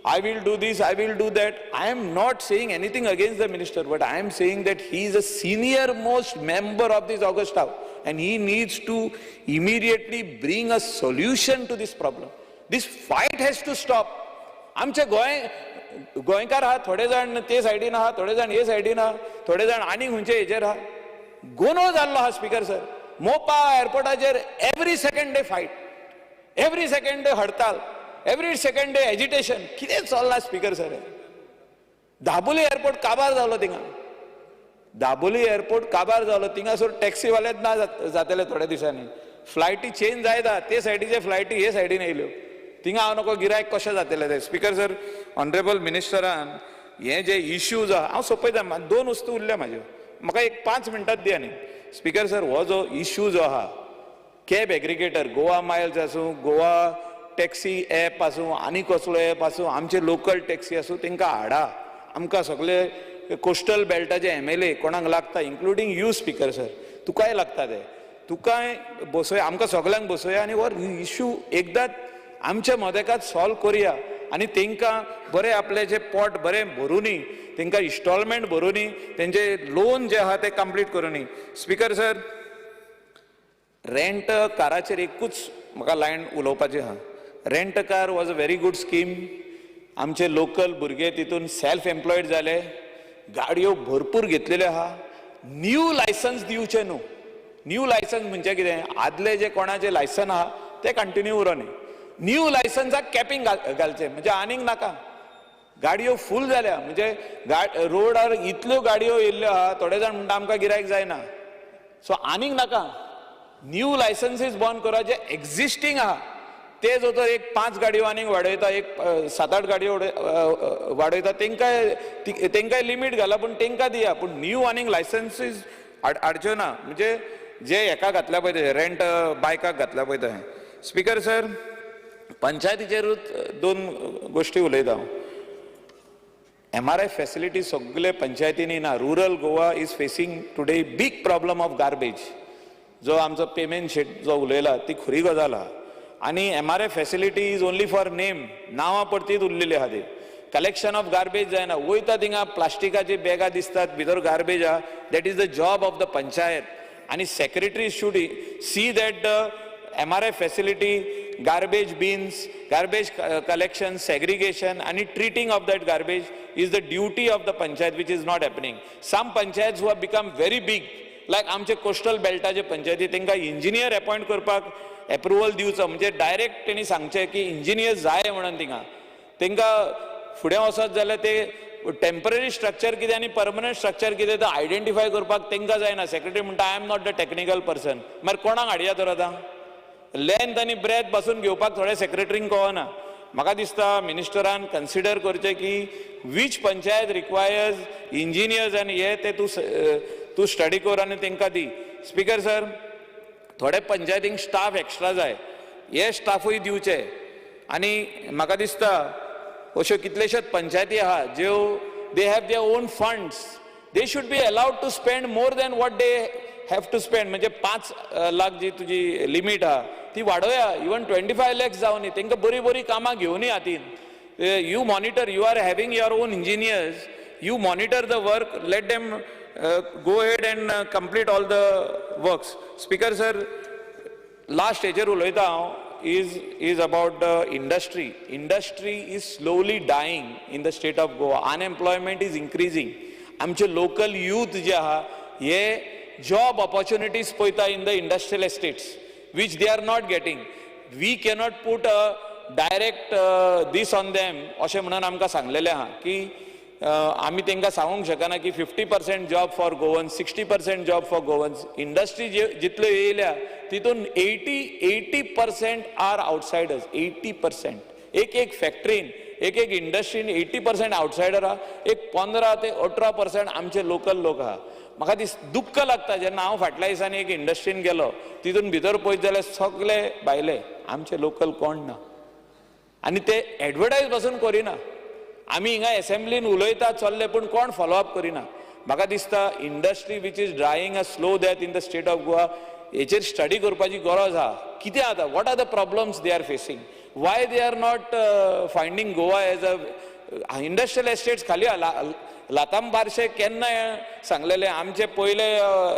I will do this, I will do that. I am not saying anything against the minister, but I am saying that he is a senior most member of this august house and he needs to immediately bring a solution to this problem. This fight has to stop. आमचे गोंयकार आहा, थोडे जाण ते सायडीन आहा, थोडे जाण हे सायडीन आहा, थोडे जाण आनी खंयचे हेजेर आहा. गोंदळ जाल्लो आहा स्पीकर सर. मोपा एअरपोर्टाचेर every second day fight, every second day hartal, every second day agitation. कितें चल्लां स्पीकर सर? दाबोली एअरपोर्ट काबार जालो थिंगा, दाबोली एअरपोर्ट काबार जालो थिंगासर टॅक्सीवालेच ना जातले थोड्या दिसांनी. फ्लायटी चेंज जायता, ते सायडीचे फ्लायटी हे सायडीन येयल्यो, थिंगा हांव नको गिरायक कशें जातलें तें. स्पीकर सर, ऑनरेबल मिनिस्टरान हे जे इश्यूज आहा हांव सोंपयता, 2 वस्तू उरल्या म्हाज्यो, म्हाका एक 5 मिनटां दी. आनी स्पीकर सर, हो जो इश्यू जो आहा कॅब एग्रिगेटर, गोवा मायल्स आसूं, गोवा टॅक्सी एप आसूं, आनी कसलो एप आसूं, आमचे लोकल टॅक्सी आसूं, तांकां हाडा. आमकां सगळे कोस्टल बेल्टाचे MLA कोणाक लागता, इन्क्लुडींग you speaker sir, तुकाय लागता ते, तुकाय बसोया, आमकां सगल्यांक बसोया आनी हो इश्यू एकदांच आमच्या मदेकात सॉल्व करुया. आनी तांकां बरें आपलें जें पोट बरें भरुनी, तांकां इन्स्टॉलमेंट भरुनी, तेंचे लोन जे आहा ते कंप्लीट करुनी. स्पीकर सर, रेंट काराचेर एकूच म्हाका लायन उलोवपाची आहा. Rent car was a very good scheme. आमचे लोकल भुरगे तितून सेल्फ एम्प्लॉयड जाले, गाडयो भरपूर घेतलेल्यो आहा. न्यू लायसन्स दिवचें न्हू, न्यू लायसन्स म्हणजे कितें, आदले जे कोणाचे लायसन आहा ते कंटिन्यू उरोनी, न्यू लायसन्साक कॅपिंग घालचें, म्हणजे आनीक नाका. गाडयो फूल जाल्या, म्हणजे रोडार इतल्यो गाडयो येयल्ल्यो आहा, थोडे जाण म्हणटा आमकां गिरायक जायना, सो आनीक नाका. न्यू लायसन्सीस बंद करा, जे एक्झिस्टींग आहा ते जो तर एक 5 गाडयो आनीक वाडयता, एक 7-8 गाडयो वाडयता, तेंकांय लिमीट घाला, पूण तेंकां दिया. पूण न्यू आनीक लायसन्सीस हाडच्यो ना, म्हणजे जे हेका घातल्या पळय ते रेंट बायकाक घातल्या पळय ते. स्पीकर सर, पंचायतीचेरूच 2 गोश्टी उलयता हांव. MRI facility सगळे पंचायतींनी ना. Rural Goa is facing today big problem of garbage. जो आमचो पेमेंट शेट जो उलयला ती खरी गजाल आहा. आनी MRI facility is only for name, नांवां परतीत उरलेली आहा ती. कलेक्शन ऑफ गार्बेज जायना, वयता थिंगा प्लास्टिकाची बॅगां दिसतात, भितर गार्बेज आहा. That is the job of the panchayat. आनी secretary should see that the MRF facility, garbage bins, garbage collection, segregation आनी treating of that garbage is the duty of the panchayat, which is not happening. Some panchayat who have become very big, like आमचे coastal बेल्टाचे पंचायती, तांकां engineer appoint करपाक approval दिवचो. म्हणजे direct तेणी सांगचें की इंजिनियर जाय म्हणून थिंगा. तांकां फुडें वचत जाल्यार ते टेम्पररी स्ट्रक्चर कितें आनी परमनंट स्ट्रक्चर कितें तें आयडेंटिफाय करपाक तांकां जायना. सेक्रेटरी म्हणटा, "I am not the technical person." मागीर कोणाक हाडया तर? आतां लेंथ आनी ब्रेथ पासून घेवपाक थोड्या सेक्रेटरींक कळना. म्हाका दिसता मिनिस्टरान कन्सिडर करचें की which panchayat requires engineers आनी हे ते तूं स्टडी कर आनी तांकां दी. स्पीकर सर, थोडे पंचायतींक स्टाफ एक्स्ट्रा जाय, हे स्टाफूय दिवचे. आनी म्हाका दिसता अश्यो कितलेश्योच पंचायती आहा ज्यो they have their own funds, they should be allowed to spend more than what they have to spend. म्हणजे 5 लाख जी तुजी लिमीट आहा ती वाडोवया, इवन 25 लॅक्स जावनी. तांकां बरीं बरीं कामां घेवनी हातीन. You monitor, you are having your own engineers, you monitor the work, let them go ahead and complete all the works. Speaker sir, last हेजेर उलयता हांव, is about the industry. Industry is slowly dying in the state of Goa. Unemployment is increasing. आमचे local youth जे आहा हे job opportunities पळयता in the industrial estates, which they are not getting. We cannot put a direct these on them. अशें म्हणून आमकां सांगलेलें आहा की आमी तांकां सांगूंक शकना की 50% job for Goan, 60% job for Goans. Industry जे जितल्यो येयल्या तितून 80% are outsiders, 80%. एक एक फॅक्टरीन, एक एक इंडस्ट्रीन 80% आउटसायडर आहा, एक 15 ते 18% आमचे लोकल लोक आहा. म्हाका दीस दुख्ख लागता जेन्ना हांव फाटल्या दिसांनी एक इंडस्ट्रीन गेलो, तितून भितर पळयत जाल्यार सगळे भायले, आमचे लोकल कोण ना. आनी ते एडवर्टायज पासून करिना. आमी हिंगा एसेंब्लीन उलयता चल्ले, पूण कोण फॉलोअप करिना. म्हाका दिसता industry which is dying a slow death in the state of Goa, हेचेर स्टडी करपाची गरज आहा. कितें आतां, what are the problems they are facing, why they are not finding Goa as a industrial estates? खाली लाताम बारशे केन्ना सांगलेले आमचे पयले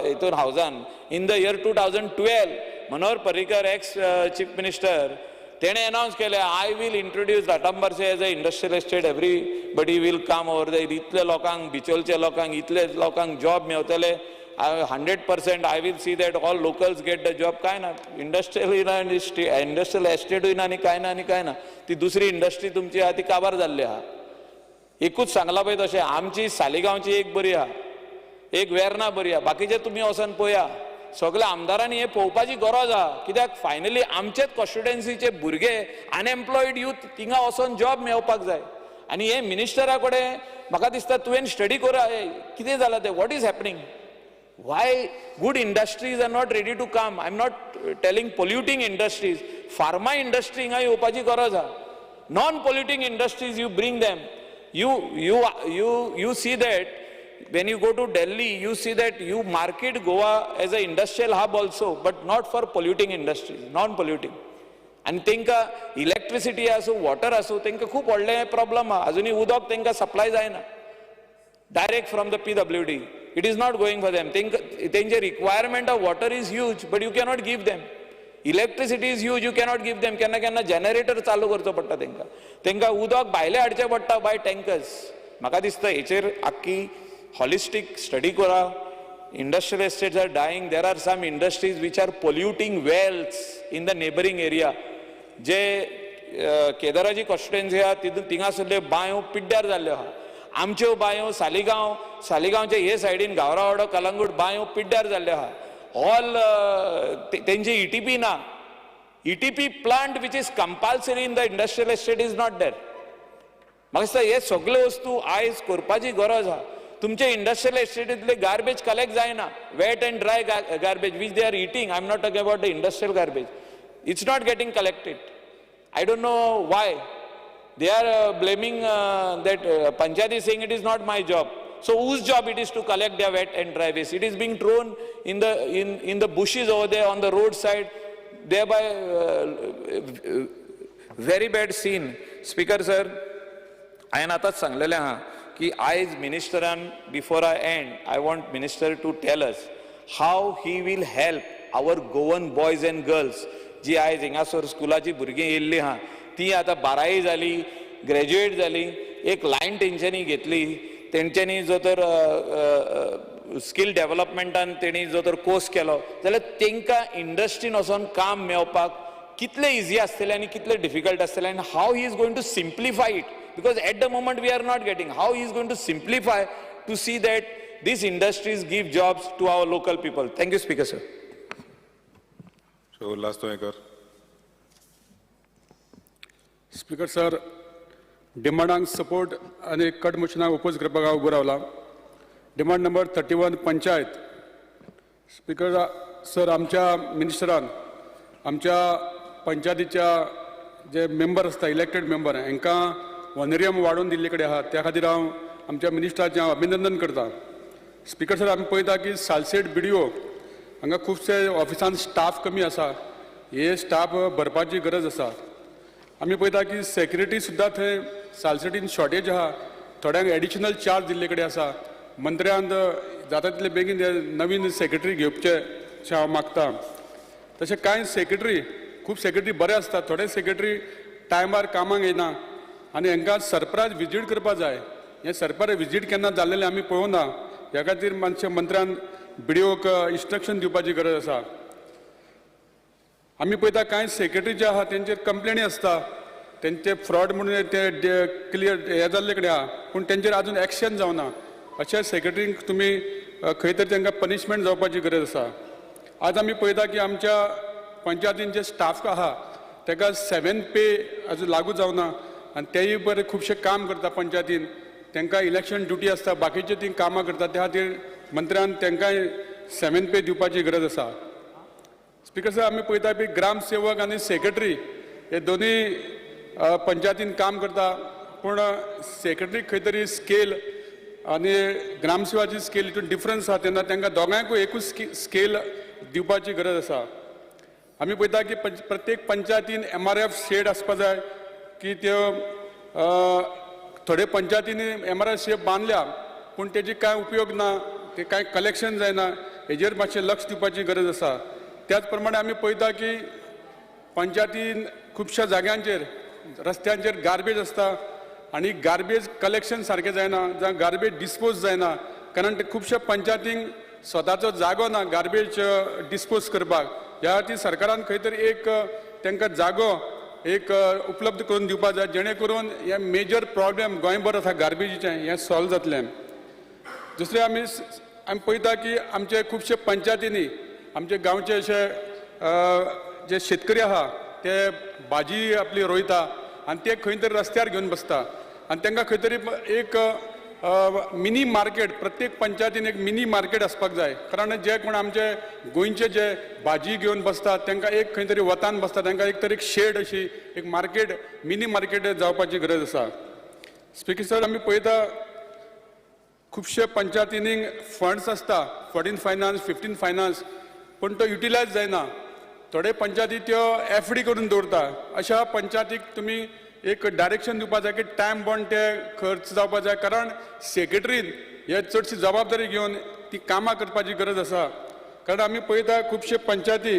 हितून हावजान, in the year 2012, Manohar Parrikar, ex chief minister, तेणे अनावन्स केलें, "I will introduce Latam Barcem as a industrial estate, everybody will come over there. इतले लोकांक, बिचोलच्या लोकांक, इतले लोकांक job मेवतले. 100% I will see that all locals get the job." काय ना, industrial ना आनी इंडस्ट्रियल एस्टेटूय ना आनी काय ना आनी काय ना. ती दुसरी इंडस्ट्री तुमची आहा ती काबार जाल्ली आहा. एकूच सांगला पळय तशें, आमची सालिगांवची एक बरी आहा, एक वेर्ना बरी आहा, बाकीचे तुमी वचोन पळया. सगल्या आमदारांनी हें पळोवपाची गरज आहा, कित्याक फायनली आमचेच कॉन्स्टिट्युएन्सीचे भुरगे, अनएम्प्लॉयड यूथ थिंगा वचोन जॉब मेळोवपाक जाय. आनी हे मिनिस्टरा कडेन म्हाका दिसता तुवें स्टडी करा, कितें जालां तें, what is happening, why good industries are not ready to come. I am not telling polluting industries, pharma industry हिंगा येवपाची गरज आहा. Non polluting industries, you bring them. You see that when you go to Delhi, you see that you market Goa as an industrial hub also, but not for polluting industries, non-polluting. आनी तांकां electricity आसूं, water आसूं, तांकां खूब व्हडलें problem आहा. अजुनूय उदक तांकां सप्लाय जायना direct from the PWD. It is not going for them. तांकां तेंचे requirement of water is huge, but you cannot give them. Electricity is huge, you cannot give them. केन्ना केन्ना जनरेटर चालू करचो पडटा तांकां. तांकां उदक भायलें हाडचें पडटा बाय टँकर्स. म्हाका दिसता हेचेर आख्खी हॉलिस्टीक स्टडी करा. Industrial estates are dying. There are some industries which are polluting wells in the neighboring area. जे केदाराची कॉन्स्टिट्युएन्सी आहा तितून थिंगासरल्यो बांयो पिड्ड्यार जाल्ल्यो आहा. आमच्यो बांयो सालिगांव, सालिगांवचे हे सायडीन गावरावाडो, कलंगूट बांयो पिड्ड्यार जाल्ल्यो आहा. ऑल तेंचे इटीपी ना. ETP plant, which is compulsory in the industrial estate, is not there. म्हाका दिसता हे सगल्यो वस्तू आयज करपाची गरज आहा. तुमचे इंडस्ट्रियल एस्टेटींतले गार्बेज कलेक्ट जायना. Wet and dry garbage which they are eating, I am not talking about the industrial garbage, it's not getting collected. I don't know why. They are blaming that panchayat is saying it is not my job. So whose job it is to collect their wet and dry waste? It is being thrown in the bushes over there on the roadside, thereby very bad scene. Speaker sir, हांवें आतांच सांगलेलें आहा की आयज मिनिस्टरान, before I end, I want minister to tell us how he will help our Goan boys and girls जी आयज हिंगासर स्कुलाची भुरगीं येयल्लीं आहा, ती आतां बारावी जाली, ग्रॅज्युएट जाली, एक लायन तेंच्यांनी घेतली, तेंच्यांनी जो तर स्कील डेव्हलपमेंटान तेणी जो तर कोर्स केलो जाल्यार तेंकां इंडस्ट्रीन वचोन काम मेळपाक कितलें इजी आसतलें आनी कितलें डिफिकल्ट आसतलें, आनी how he is going to simplify it, because at the moment we are not getting, how he is going to simplify to see that these industries give jobs to our local people. Thank you, Speaker sir. Shri Ulhas Tuyenkar. Speaker sir, डिमांडांक support आनी cut मोशनाक oppose करपाक हांव उबो रावला. Demand number 31 panchayat. Speaker sir, आमच्या मिनिस्टरान आमच्या पंचायतीच्या जे member आसता, elected member, हांकां ऑनरियम वाडोवन दिल्ले कडेन आहा. त्या खातीर हांव आमच्या मिनिस्टराचें हांव अभिनंदन करता. स्पीकर सर, आमी पळयता की सालसेट बीडीओ हांगा खुबशे ऑफिसान स्टाफ कमी आसा. हे स्टाफ भरपाची गरज आसा. आमी पळयता की सेक्युरिटी सुद्दां थंय सालसेटीन शॉर्टेज आहा. थोड्यांक एडिशनल चार्ज दिल्ले कडेन आसा. मंत्र्यान जाता तितले बेगीन नवीन सेक्रेटरी घेवचे अशें हांव मागता. तशें कांय सेक्रेटरी, खूब सेक्रेटरी बरे आसता, थोडे सेक्रेटरी टायमार कामाक येना आनी हांकां सरप्रायज विजीट करपा जाय. हें सरप्रायज विजीट केन्ना जाल्लें आमी पळोवना. ह्या खातीर मातशें मंत्र्यान बीडीओक इन्स्ट्रक्शन दिवपाची गरज आसा. आमी पळयता कांय सेक्रेटरी जे आहा तेंचेर कंप्लेनी आसता, तेंचे फ्रॉड म्हणून ते क्लियर हे जाल्ले कडेन आहा, पूण तेंचेर आजून एक्शन जावना. अशा सेक्रेटरींक तुमी खंय तरी तांकां पनिशमेंट जावपाची गरज आसा. आज आमी पळयता की आमच्या पंचायतीन जे स्टाफ आहा ताका 7 पे आजून लागू जावना आनी तेय बरें खुबशें काम करता पंचायतीन. तांकां इलेक्शन ड्युटी आसता, बाकीचे ती कामां करता. त्या खातीर मंत्र्यान तांकांय 7 पे दिवपाची गरज आसा. स्पीकर सर, आमी पळयता की ग्रामसेवक आनी सेक्रेटरी हे दोनूय पंचायतीन काम करता, पूण सेक्रेटरी खंय तरी स्केल आनी ग्रामसेवाची स्केल हितून डिफरन्स आसा. तेन्ना तांकां दोगांयकूय एकूच स्केल दिवपाची गरज आसा. आमी पळयता की प्रत्येक पंचायतीन MRF shade आसपा जाय की त्यो थोडे पंचायतींनी MRF shade बांदल्या पूण तेजी कांय उपयोग ना, ते कांय कलेक्शन जायना. हेजेर मातशें लक्ष दिवपाची गरज आसा. त्याच प्रमाणे आमी पळयता की पंचायतीन खुबश्या जाग्यांचेर रस्त्यांचेर गार्बेज आसता आनी गार्बेज कलेक्शन सारकें जायना, जावं गार्बेज डिस्पोज जायना, कारण ते खुबश्या पंचायतींक स्वताचो जागो ना गार्बेज डिस्पोज करपाक. ह्या खातीर सरकारान खंय तरी एक तांकां जागो एक उपलब्ध करून दिवपाक जाय, जेणे करून हे मेजर प्रॉब्लेम गोंयभर आसा गार्बेजीचें हें सॉल्व जातलें. दुसरें आमी आमी पळयता की आमचे खुबशे पंचायतींनी आमचे गांवचे अशे जे शेतकरी आहा ते भाजी आपली रोयता आनी ते खंय तरी रस्त्यार घेवन बसता आनी तांकां खंय तरी एक मिनी मार्केट, प्रत्येक पंचायतीन एक मिनी मार्केट आसपाक जाय. कारण जे कोण आमचे गोंयचे जे भाजी घेवन बसतात तांकां एक खंय तरी वतान बसता, तांकां एक तरी एक शेड अशी एक मार्केट, मिनी मार्केट जावपाची गरज आसा. स्पीकर सर, आमी पळयता खुबशे पंचायतींनी फंड्स आसता, 14 फायनान्स, 15 फायनान्स, पूण तो युटिलायज जायना. थोडे पंचायती त्यो FD करून दवरता. अशा पंचायतीक तुमी एक डायरेक्शन दिवपा जाय की टायम बॉन्ड ते खर्च जावपा जाय, कारण सेक्रेटरीन हे चडशी जबाबदारी घेवन ती कामां करपाची गरज आसा. कारण आमी पळयता खुबशे पंचायती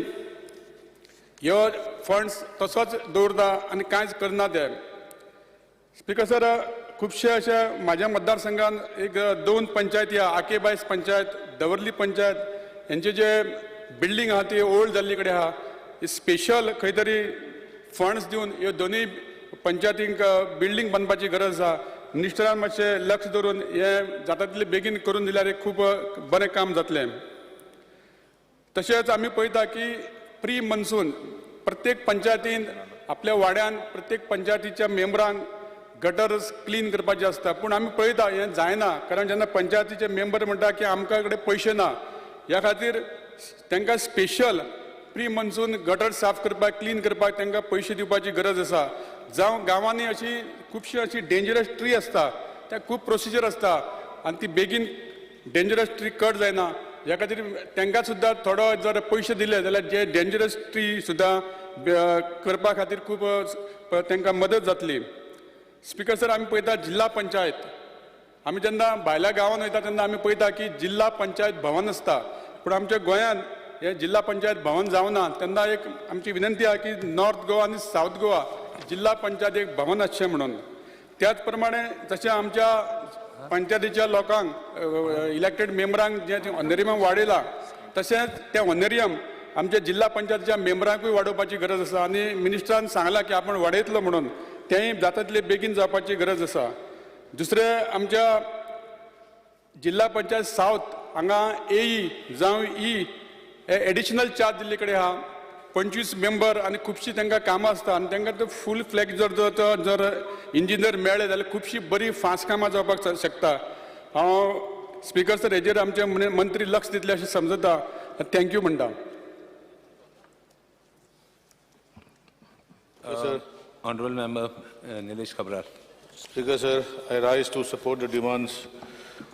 ह्यो फंड्स तसोच दवरता आनी कांयच करना ते. स्पीकर सर, खुबशे अशे म्हाज्या मतदारसंघान एक 2 पंचायती आहा, आकेबायस पंचायत, दवर्ली पंचायत, हेंचे जे बिल्डींग आहा ती ओल्ड जाल्ली कडेन आहा. स्पेशल खंय तरी फंड्स दिवन ह्यो दोनूय पंचायतींक बिल्डींग बांदपाची गरज आसा. मिनिस्टरान मातशें लक्ष दवरून हें जाता तितलें बेगीन करून दिल्यार एक खूब बरें काम जातलें. तशेंच आमी पळयता की प्री मॉन्सून प्रत्येक पंचायतीन आपल्या वाड्यान प्रत्येक पंचायतीच्या मेंबरांक गटर्स क्लीन करपाचे आसता, पूण आमी पळयता हें जायना. कारण जेन्ना पंचायतीचे मेंबर म्हणटा की आमकां कडेन पयशे ना, ह्या खातीर तांकां स्पेशल प्री मॉन्सून गटर साफ करपाक, क्लीन करपाक तांकां पयशे दिवपाची गरज आसा. जावं गांवांनी अशी खुबशी अशी डेंजरस ट्री आसता, त्या खूब प्रोसिजर आसता आनी ती बेगीन डेंजरस ट्री कट जायना. ह्या खातीर तांकां सुद्दां थोडो जर पयशे दिले जाल्यार जे डेंजरस ट्री सुद्दां करपा खातीर खूब तांकां मदत जातली. स्पीकर सर, आमी पळयता जिल्हा पंचायत, आमी जेन्ना भायल्या गांवांत वयता तेन्ना आमी पळयता की जिल्हा पंचायत भवन आसता, पूण आमच्या गोंयांत हे जिल्हा पंचायत भवन जावना. तेन्ना एक आमची विनंती आहा की नॉर्थ गोवा आनी सावथ गोवा जिल्हा पंचायत एक भवन आसचें म्हणून. त्याच प्रमाणे जशें आमच्या पंचायतीच्या लोकांक इलेक्टेड मेंबरांक जें ऑनरियम वाडयलां तशेंच तें ऑनरियम आमच्या जिल्हा पंचायतीच्या मेंबरांकूय वाडोवपाची गरज आसा आनी मिनिस्टरान सांगलां की आपण वाडयतलो म्हणून, तेंय जाता तितले बेगीन जावपाची गरज आसा. दुसरें, आमच्या जिल्हा पंचायत सावथ हांगा एई जावं ई हे एडिशनल चार्ज दिल्ले कडेन आहा. 25 मेंबर आनी खुबशीं तांकां कामां आसता आनी तांकां तो फूल फ्लॅग जर जर इंजिनियर मेळ्ळे जाल्यार खुबशीं बरीं फास्ट कामां जावपाक शकता. हांव स्पिकर सर हेजेर आमचे मंत्री लक्ष दितले अशें समजता. Thank you म्हणटा. Sir. Honorable Member Nilesh Cabral. Speaker sir, I rise to support the demands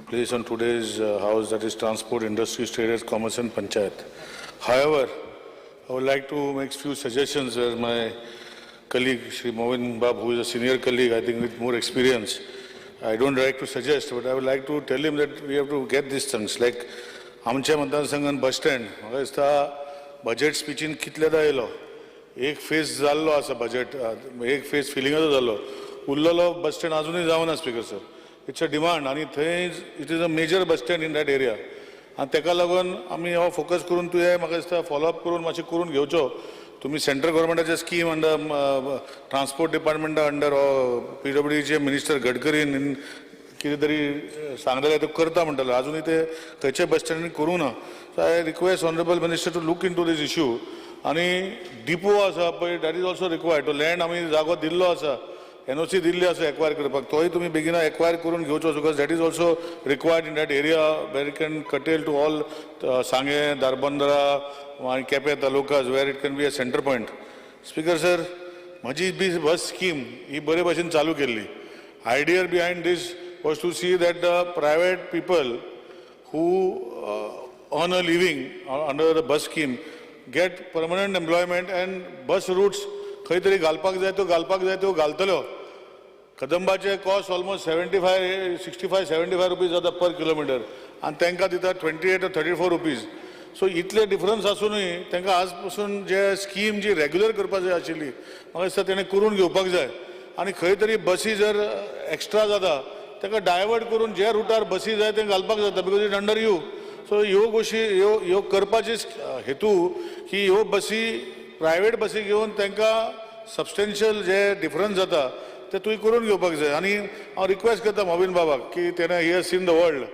placed on today's house, that is Transport, Industries, Trade, Commerce and Panchayat. However, I would like to make few suggestions where my colleague Shri Movin Bab, who is a senior colleague, I think with more experience, I don't like to suggest, but I would like to tell him that we have to get these things. Like आमच्या मतदारसंघान bus stand, म्हाका दिसता budget स्पिचीन कितलेदा येयलो, एक phase जाल्लो आसा budget, एक phase फिलिंगाचो जाल्लो, उरलेलो bus stand अजुनूय जावना. Speaker sir, it's a demand आनी थंय it is a major bus stand in that area आनी तेका लागून आमी हो फोकस करून तुवें म्हाका दिसता फॉलोअप करून मातशें करून घेवचो. तुमी सेंट्रल गव्हर्मेंटाचे स्कीम अंडर ट्रान्सपोर्ट डिपार्टमेंटा अंडर PWDचे मिनिस्टर गडकरीन कितें तरी सांगलेलें तें करता म्हणटाले, अजुनूय ते खंयच्या बस स्टँडांनी करूं ना. So I request honourable minister to look into this issue. आनी डिपो आसा पळय, that is also required. तो लँड आमी जागो दिल्लो आसा, NOC दिल्ली आसा एक्वायर करपाक, तोय तुमी बेगिना एक्वायर करून घेवचो, because that is also required in that area where it can curtail to all Sanguem, Dharbandora आनी Quepem talukas where it can be a centre point. Speaker sir, म्हजी बी बस स्कीम ही बरे भशेन चालू केल्ली. Idea behind this was to see that the private people who earn a living under the bus scheme get permanent employment and bus routes खंय तरी घालपाक जाय त्यो घालपाक जाय त्यो घालतल्यो. कदंबाचे cost almost 75, 65, 75 rupees जाता पर किलोमिटर आनी तांकां दिता 28 or 34 rupees. सो इतले डिफरन्स आसुनूय तांकां आज पसून जे स्कीम जी रेगुलर करपाक जाय आशिल्ली म्हाका दिसता तेणें करून घेवपाक जाय. आनी खंय तरी बसी जर एक्स्ट्रा जाता ताका डायवर्ट करून जे रुटार बसी जाय ते घालपाक जाता, because it under you. So ह्यो गोश्टी ह्यो करपाची हेतू की ह्यो बसी प्रायवेट बसी घेवन तांकां सबस्टेन्शियल जे डिफरन्स जाता ते तुवें करून घेवपाक जाय. आनी हांव रिक्वेस्ट करता मोबीन बाबाक की तेणें he has seen the world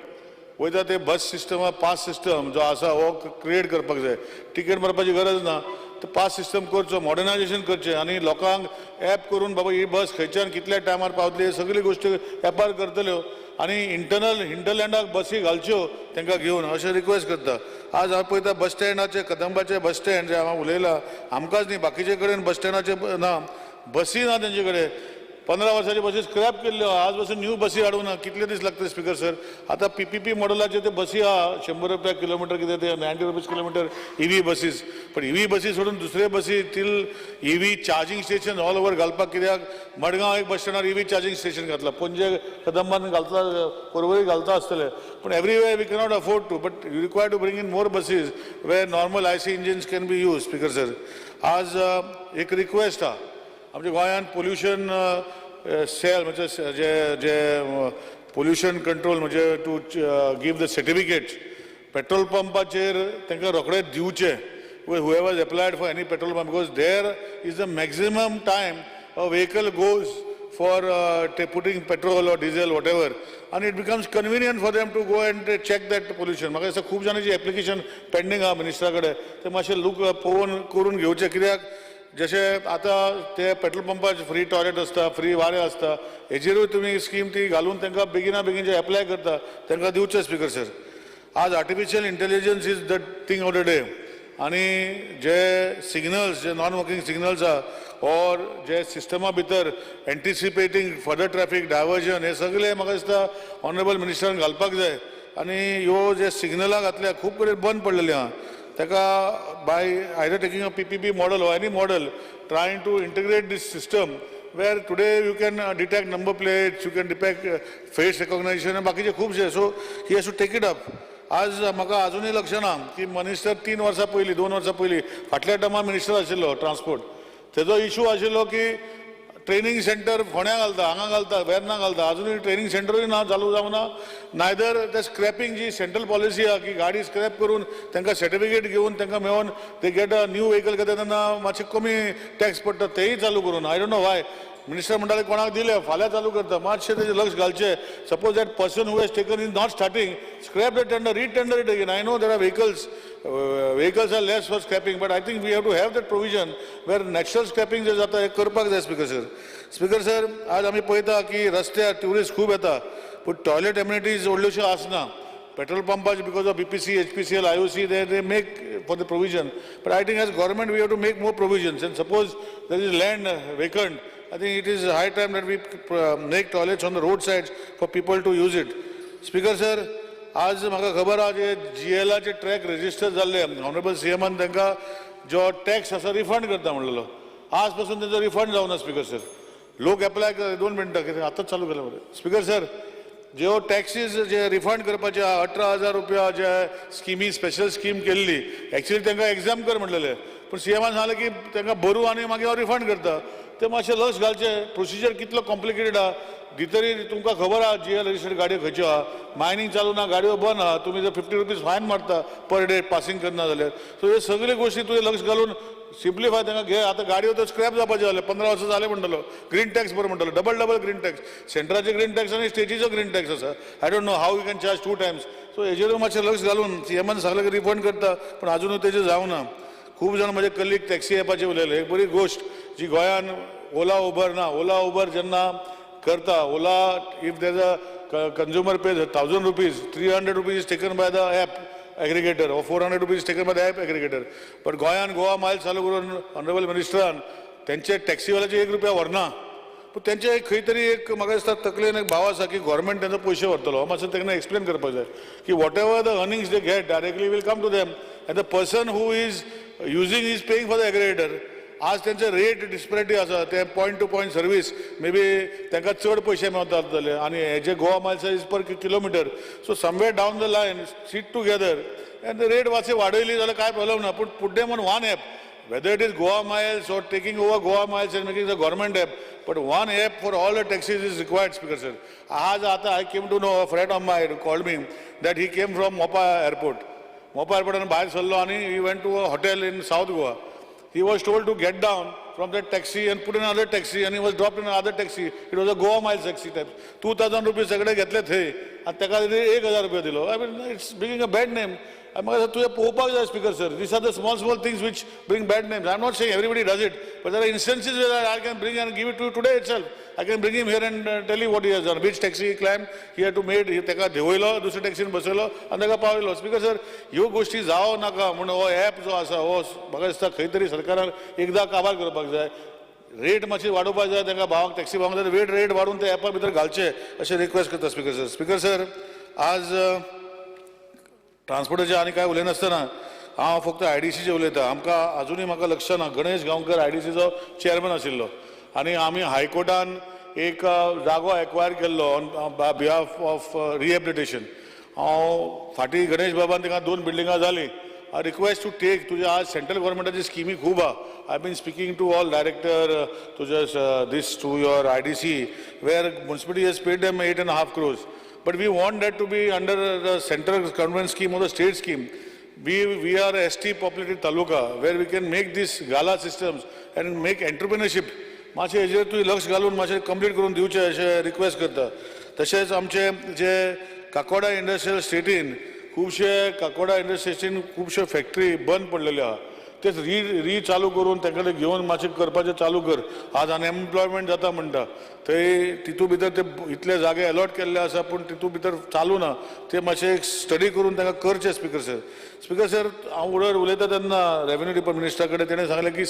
वयता ते बस सिस्टम पास सिस्टम जो आसा हो क्रिएट करपाक जाय. टिकेट मारपाची गरज ना, तो पास सिस्टम करचो, मॉडर्नायजेशन करचें आनी लोकांक एप करून बाबा ही बस खंयच्यान कितल्या टायमार पावतली सगळी गोश्टी एपार करतल्यो आनी इंटरनल हिंटरलँडाक बसी घालच्यो तांकां घेवन, अशें रिक्वेस्ट करता. आज हांव पळयता बस स्टँडाचे, कदंबाचे बस स्टँड जे हांव उलयलां, आमकांच न्ही बाकीचे कडेन बस स्टँडाचे ना, बसी ना तेंचे कडेन. 15 वर्सांची बसी स्क्रॅप केल्ल्यो, आज पासून न्यू बसी हाडूंक ना. कितले दीस लागतले स्पिकर सर? आतां PPP मॉडलाचे ते बसी आहा, 100 रुपया किलोमिटर कितें ते 90 रुपीज किलोमिटर EV buses. पण EV बसी सोडून दुसरे बसी till EV charging station all over घालपाक कित्याक मडगांव एक बस स्टँडार EV charging station घातला, पणजे कदंबान घालता, पर्वरी घालता आसतले, पूण everywhere we cannot afford to, but you require to bring in more buses where normal IC engines can be use. Speaker sir, आज एक रिक्वेस्ट आहा आमच्या गोंयांत पोल्युशन सेल म्हणजे जे जे पोल्युशन कंट्रोल म्हणजे to give the certificate petrol पंपाचेर तांकां रोखडेच दिवचें. Whoever has applied for any petrol pump, because there is the maximum time a vehicle goes for putting petrol or diesel whatever, and it becomes convenient for them to go and check that pollution. म्हाका दिसता खूब जाणांची application pending आहा मिनिस्टरा कडेन, ते मातशें look पळोवन करून घेवचें. कित्याक जशें आतां ते पेट्रोल पंपार फ्री टॉयलेट आसता, फ्री वारें आसता, हेजेरूय तुमी स्कीम ती घालून तांकां बेगिना बेगीन जे एप्लाय करता तांकां दिवचें. स्पिकर सर, आज artificial intelligence is the thing of the day आनी जे सिग्नल्स, जे नॉन वर्किंग सिग्नल्स आहा ऑर जे सिस्टमा भितर एन्टिसिपेटींग फर्दर ट्रॅफिक डायवर्जन हे सगळे म्हाका दिसता ऑनरेबल मिनिस्टरान घालपाक जाय. आनी ह्यो जे सिग्नलां घातल्या खूब कडेन बंद पडलेली आहा, ताका by either taking a PPP model or any model trying to integrate this system where today you can detect number plates, you can detect face recognition आनी बाकीचे खुबशे. So he has to take it up. आज म्हाका आजुनूय लक्ष ना की minister 3 वर्सां पयलीं, 2 वर्सां पयलीं, फाटल्या टर्मा मिनिस्टर आशिल्लो ट्रान्सपोर्ट, तेजो इशू आशिल्लो की ट्रेनिंग सेंटर फोंड्या घालता, हांगा घालता, वेर्ना घालता. अजुनूय ट्रेनिंग सेंटरूय ना चालू जावना. नायदर ते स्क्रॅपिंग जी सेंट्रल पॉलिसी आहा की गाडी स्क्रॅप करून तांकां सर्टिफिकेट घेवन तांकां मेळोन they get a new vehicle घेता तेन्ना मातशें कमी टॅक्स पडटा, तेय चालू करून. I don't know why minister म्हणटाले कोणाक दिले, फाल्यां चालू करता. मातशें तेजें लक्ष घालचें. Suppose that person who has taken is not starting, scrap the tender, re-tender it again. I know there are vehicles are less for scrapping, but I think we have to have that provision where natural scrapping जे जाता हें करपाक जाय speaker sir. Speaker sir, आज आमी पळयता की रस्त्यार tourist खूब येता, पूण टॉयलेट एमिनिटीज व्हडल्योश्यो आसना. पेट्रोल पंपाचे because of BPC, HPCL, IOC, they make for the provision, but I think as government we have to make more provisions, and suppose there is land vacant, I think it is high time that we make toilets on the roadsides for people to use it. Speaker sir, आज म्हाका खबर आहा, जे जीएलाचे track register जाल्ले, honourable सीएमान तांकां जो tax आसा refund करता म्हणलेलो. आज पासून तेंचो रिफंड जावना स्पीकर सर. लोक एप्लाय कर. 2 मिनटां, कितें आतांच चालू केलें मरे. स्पीकर सर, ज्यो टॅक्सीज जे रिफंड करपाचे 18,000 रुपया जे स्किमी, स्पेशल स्कीम केल्ली, एक्चुअली तांकां एग्जाम कर म्हणलेले, पूण सीएमान सांगलें की तांकां भरू आनी मागीर हांव रिफंड करता. ते मातशें लक्ष घालचें. प्रोसिजर कितलो कॉम्प्लिकेटेड आहा भितरी तुमकां खबर आहा. जीएल रजिस्टर्ड गाडयो खंयच्यो आहा, मायनींग चालू ना, गाडयो बंद आहा, तुमी जर 50 रुपीज फायन मारता पर डे पासिंग करना जाल्यार. सो हे सगळे गोश्टी तुवें लक्ष घालून सिम्प्लिफाय तांकां घे. आतां गाडयो तर स्क्रॅप जावपाच्यो जाले, 15 वर्सां जाले म्हणटलो. ग्रीन टॅक्स बरो म्हणटलो, डबल डबल ग्रीन टॅक्स, सेंट्राचे ग्रीन टॅक्स आनी स्टेटीचो ग्रीन टॅक्स आसा. I don't know how you can charge two times. So हेजेरूय मातशें लक्ष घालून, सीएमान सांगलें की रिफंड करता, पूण आजुनूय तेजें जावना. खूब जाण म्हजे कलीग टॅक्सी एपाचेर उलयले. एक बरी गोश्ट जी गोंयान ओला उबर ना. ओला उबर जेन्ना करता, Ola, if there a consumer pays ₹1000, ₹300 is taken by the app aggregator or ₹400 taken by the app aggregator. But गोंयान गोवा मायल चालू करून ऑनरेबल मिनिस्टरान तेंचे टॅक्सीवाल्याचे 1 रुपया व्हरना. पूण तेंचे एक खंय तरी एक म्हाका दिसता तकलेन एक भाव आसा की गव्हर्मेंट तेंचो पयशे व्हरतलो. मातसो तांकां एक्सप्लेन करपाक जाय की whatever the earnings they get directly will come to them, and the person who is using is paying for the aggregator. आज तेंचे रेट डिस्पॅरिटी आसा. ते point to point service may be तांकां चड पयशे मेळतात जाले आनी हेजे Goa miles is per kilometer. So somewhere down the line sit together and the rate मातशे वाडयली जाल्यार कांय प्रॉब्लम ना, पूण put them on one app, whether it is Goa Miles or taking over Goa Miles and making the government app, but one app for all the taxis is required, Speaker sir. आज आता I came to know, a friend of mine called me that he came from Mopa Airport. Mopa Airport भायर सरलो आनी he went to a hotel in South Goa. He was told to get down from that taxi and put in another taxi, and he was dropped in another taxi. It was a Goa Miles taxi type. ₹2000 सगळे घेतले थंय आनी ताका 1000 रुपया दिलो. I mean, it's bringing a bad name. म्हाका तुवें पळोवपाक जाय, Speaker sir. These are the small small things which bring bad names. I am not saying everybody does it, but there are instances where I can bring and give it to today itself. I can bring him here and tell you what he has done, which taxi climb he had to made. ताका देंवयलो, दुसऱ्या टॅक्सीन बसयलो आनी ताका पावयलो. Speaker sir, ह्यो गोश्टी जावं नाका म्हूण हो एप जो आसा हो म्हाका दिसता खंय तरी सरकारान एकदां काबार करपाक जाय. रेट मातशी वाडोवपाक जाय तांकां भावांक, टॅक्सी भावांक जाल्यार वेट रेट वाडोवन ते एपा भितर घालचे अशें रिक्वेस्ट करता स्पीकर सर. स्पीकर सर, आज ट्रान्सपोर्टाचें आनी कांय उलयनासतना हांव फक्त आयडीसीचें उलयतां. आमकां आजुनूय म्हाका लक्ष ना, गणेश गांवकर आयडीसीचो चेअरमॅन आशिल्लो आनी आमी हायकोर्टान एक जागो एक्वायर केल्लो on behalf of rehabilitation. हांव फाटीं गणेश बाबान तांकां दोन बिल्डिंगां जालीं. I request to take तुजे आज सेंट्रल गव्हर्मेंटाची स्किमी खूब आहा. I been speaking to all director तुजे this to your IDC, where municipality has paid them 8.5 crores. But we want that to be under the central government scheme or the state scheme. We are a ST populated taluka where we can make these gala systems and make entrepreneurship. मातशें हेजेर तुवें लक्ष घालून मातशें complete करून दिवचें अशें request करता. तशेंच आमचे जे काकोडा इंडस्ट्रियल स्टेटीन खुबशे, काकोडा इंडस्ट्रियल स्टेटीन खुबश्यो फॅक्टरी बंद पडलेल्यो आहा, तेच री री चालू करून तांकां घेवन मातशें करपाचें चालू कर. आज अनएम्प्लॉयमेंट जाता म्हणटा थंय, तितू भितर ते इतले जागे अलॉट केल्ले आसा, पूण तितू भितर चालू ना. ते मातशें एक स्टडी करून तांकां करचें स्पीकर सर. स्पीकर सर, हांव उडर उलयता तेन्ना रेवेन्यू डिपार्टमेंट मिनिस्टरा कडेन तेणें सांगलें की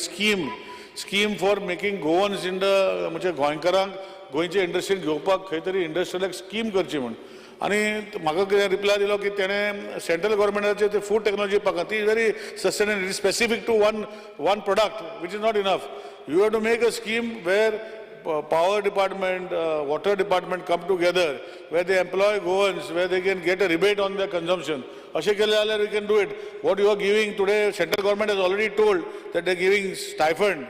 scheme for making Goans in the, म्हणजे गोंयकारांक गोंयचे इंडस्ट्रीन घेवपाक खंय तरी इंडस्ट्रियल स्कीम करची म्हूण. आनी म्हाका कितें रिप्लाय दिलो की तेणें सेंट्रल गव्हर्मेंटाचे ते फूड टेक्नॉलॉजी पार्क ती very sustain specific to one product, which is not enough. You have to make a scheme where power department, water department come together where they employ Goans, where they can get a rebate on their consumption. अशें केलें जाल्यार we can do it. What you are giving today, central government has already told that they are giving stipend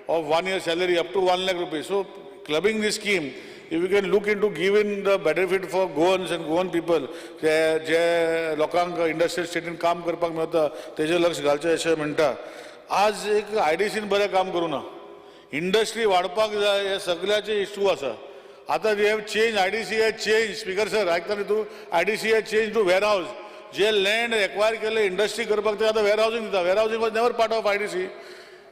of 1 year salary up to 1 lakh rupees. So clubbing this scheme, if you can look into giving the benefit for Goans and Goan people, जे जे लोकांक industrial स्टेटीन काम करपाक मेळटा तेजेर लक्ष घालचें अशें म्हणटा. आज एक आयडीसीन बरें काम करूं ना, इंडस्ट्री वाडपाक जाय हे सगळ्याचे इशू आसा. आतां they have change, IDC has change. Speaker sir आयकता न्ही तूं? IDC has change to warehouse. J land acquire केल्ले इंडस्ट्री करपाक ते आतां वेर हावजींग दिता. Warehousing was never part of IDC.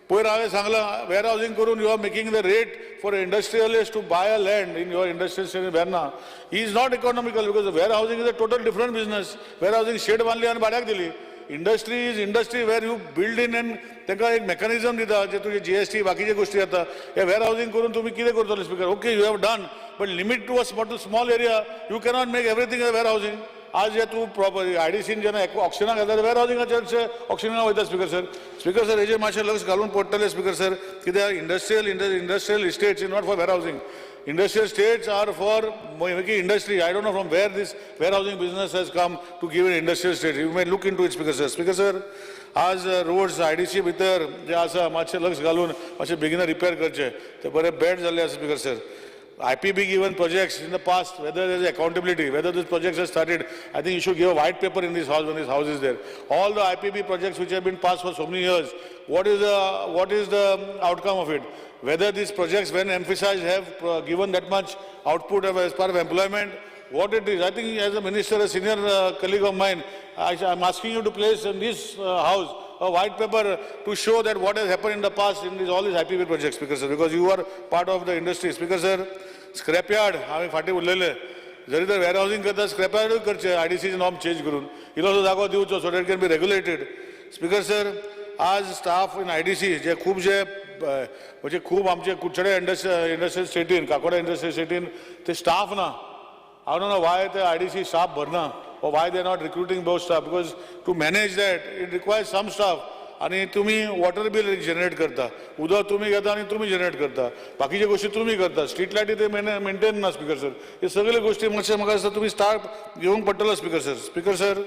पयर हांवें सांगलां, वेर हावजींग करून you are making the rate for industrialist to buy a land in your industrial state Verna is not economical, because warehousing is a total different business. Warehousing shed बांदली आनी भाड्याक दिली. Industry is industry where you build in and तांकां एक mechanism दिता, जे तुजे GST बाकीचे गोश्टी जाता. हे वेर हावजींग करून तुमी कितें करतले speaker? Okay, you have done, but limit to a small area. You cannot make everything a warehousing. आज जे तूं प्रॉपर आयडीसीन जेन्ना ऑक्शनाक घालता, वेर हावजिंगाचे चडशे ऑक्शनाक वयता स्पीकर सर. स्पीकर सर, हेजेर मातशें लक्ष घालून पडटलें स्पीकर सर, कित्याक industrial estates is not for warehousing. Industrial states are for making industry. I don't know from where this warehousing business has come to give an industrial state. You may look into it, Speaker sir. Speaker sir, आज roads IDC भितर जे आसा मातशें लक्ष घालून मातशें बेगीन repair करचे, ते बरे बॅड जाल्ले आसा speaker sir. IPB given projects in the past, whether there is accountability, whether these projects have started, I think you should give a white paper in this house when this house is there. All the IPB projects which have been passed for so many years, what is the outcome of it? Whether these projects, when emphasized, have given that much output as part of employment, what it is. I think as a minister, a senior colleague of mine, I'm asking you to place in this house a white paper to show that what has happened in the past in all these IPB projects, Speaker sir, because you are part of the industry. Speaker sir, scrapyard, हांवें फाटीं उलयलें, जरी तर वेअरहावसिंग करता स्क्रॅपयार्डूय करचें, आयडीसीचे norm change करून इल्लोसो जागो दिवचो so that can be regulated. Speaker sir, आज स्टाफ इन आयडीसी जे खुबशे म्हणजे खूब आमचे कुडचडे इंडस्ट्रियल स्टेटीन, काकोडा इंडस्ट्रियल स्टेटीन ते स्टाफ ना. I don't know why the IDC staff भरना or why they are not recruiting both staff, because to manage that it requires some staff. आणि तुम्ही वॉटर बिल जनरेट करता, उदक तुमी घेता आनी तुमी जनरेट करता, बाकीच्यो गोश्टी तुमी करता, स्ट्रीट लायटी ते मेंटेन ना स्पीकर सर. हे सगळे गोश्टी मातशें म्हाका दिसता तुमी स्टाफ घेवंक पडटलो स्पीकर सर. स्पीकर सर,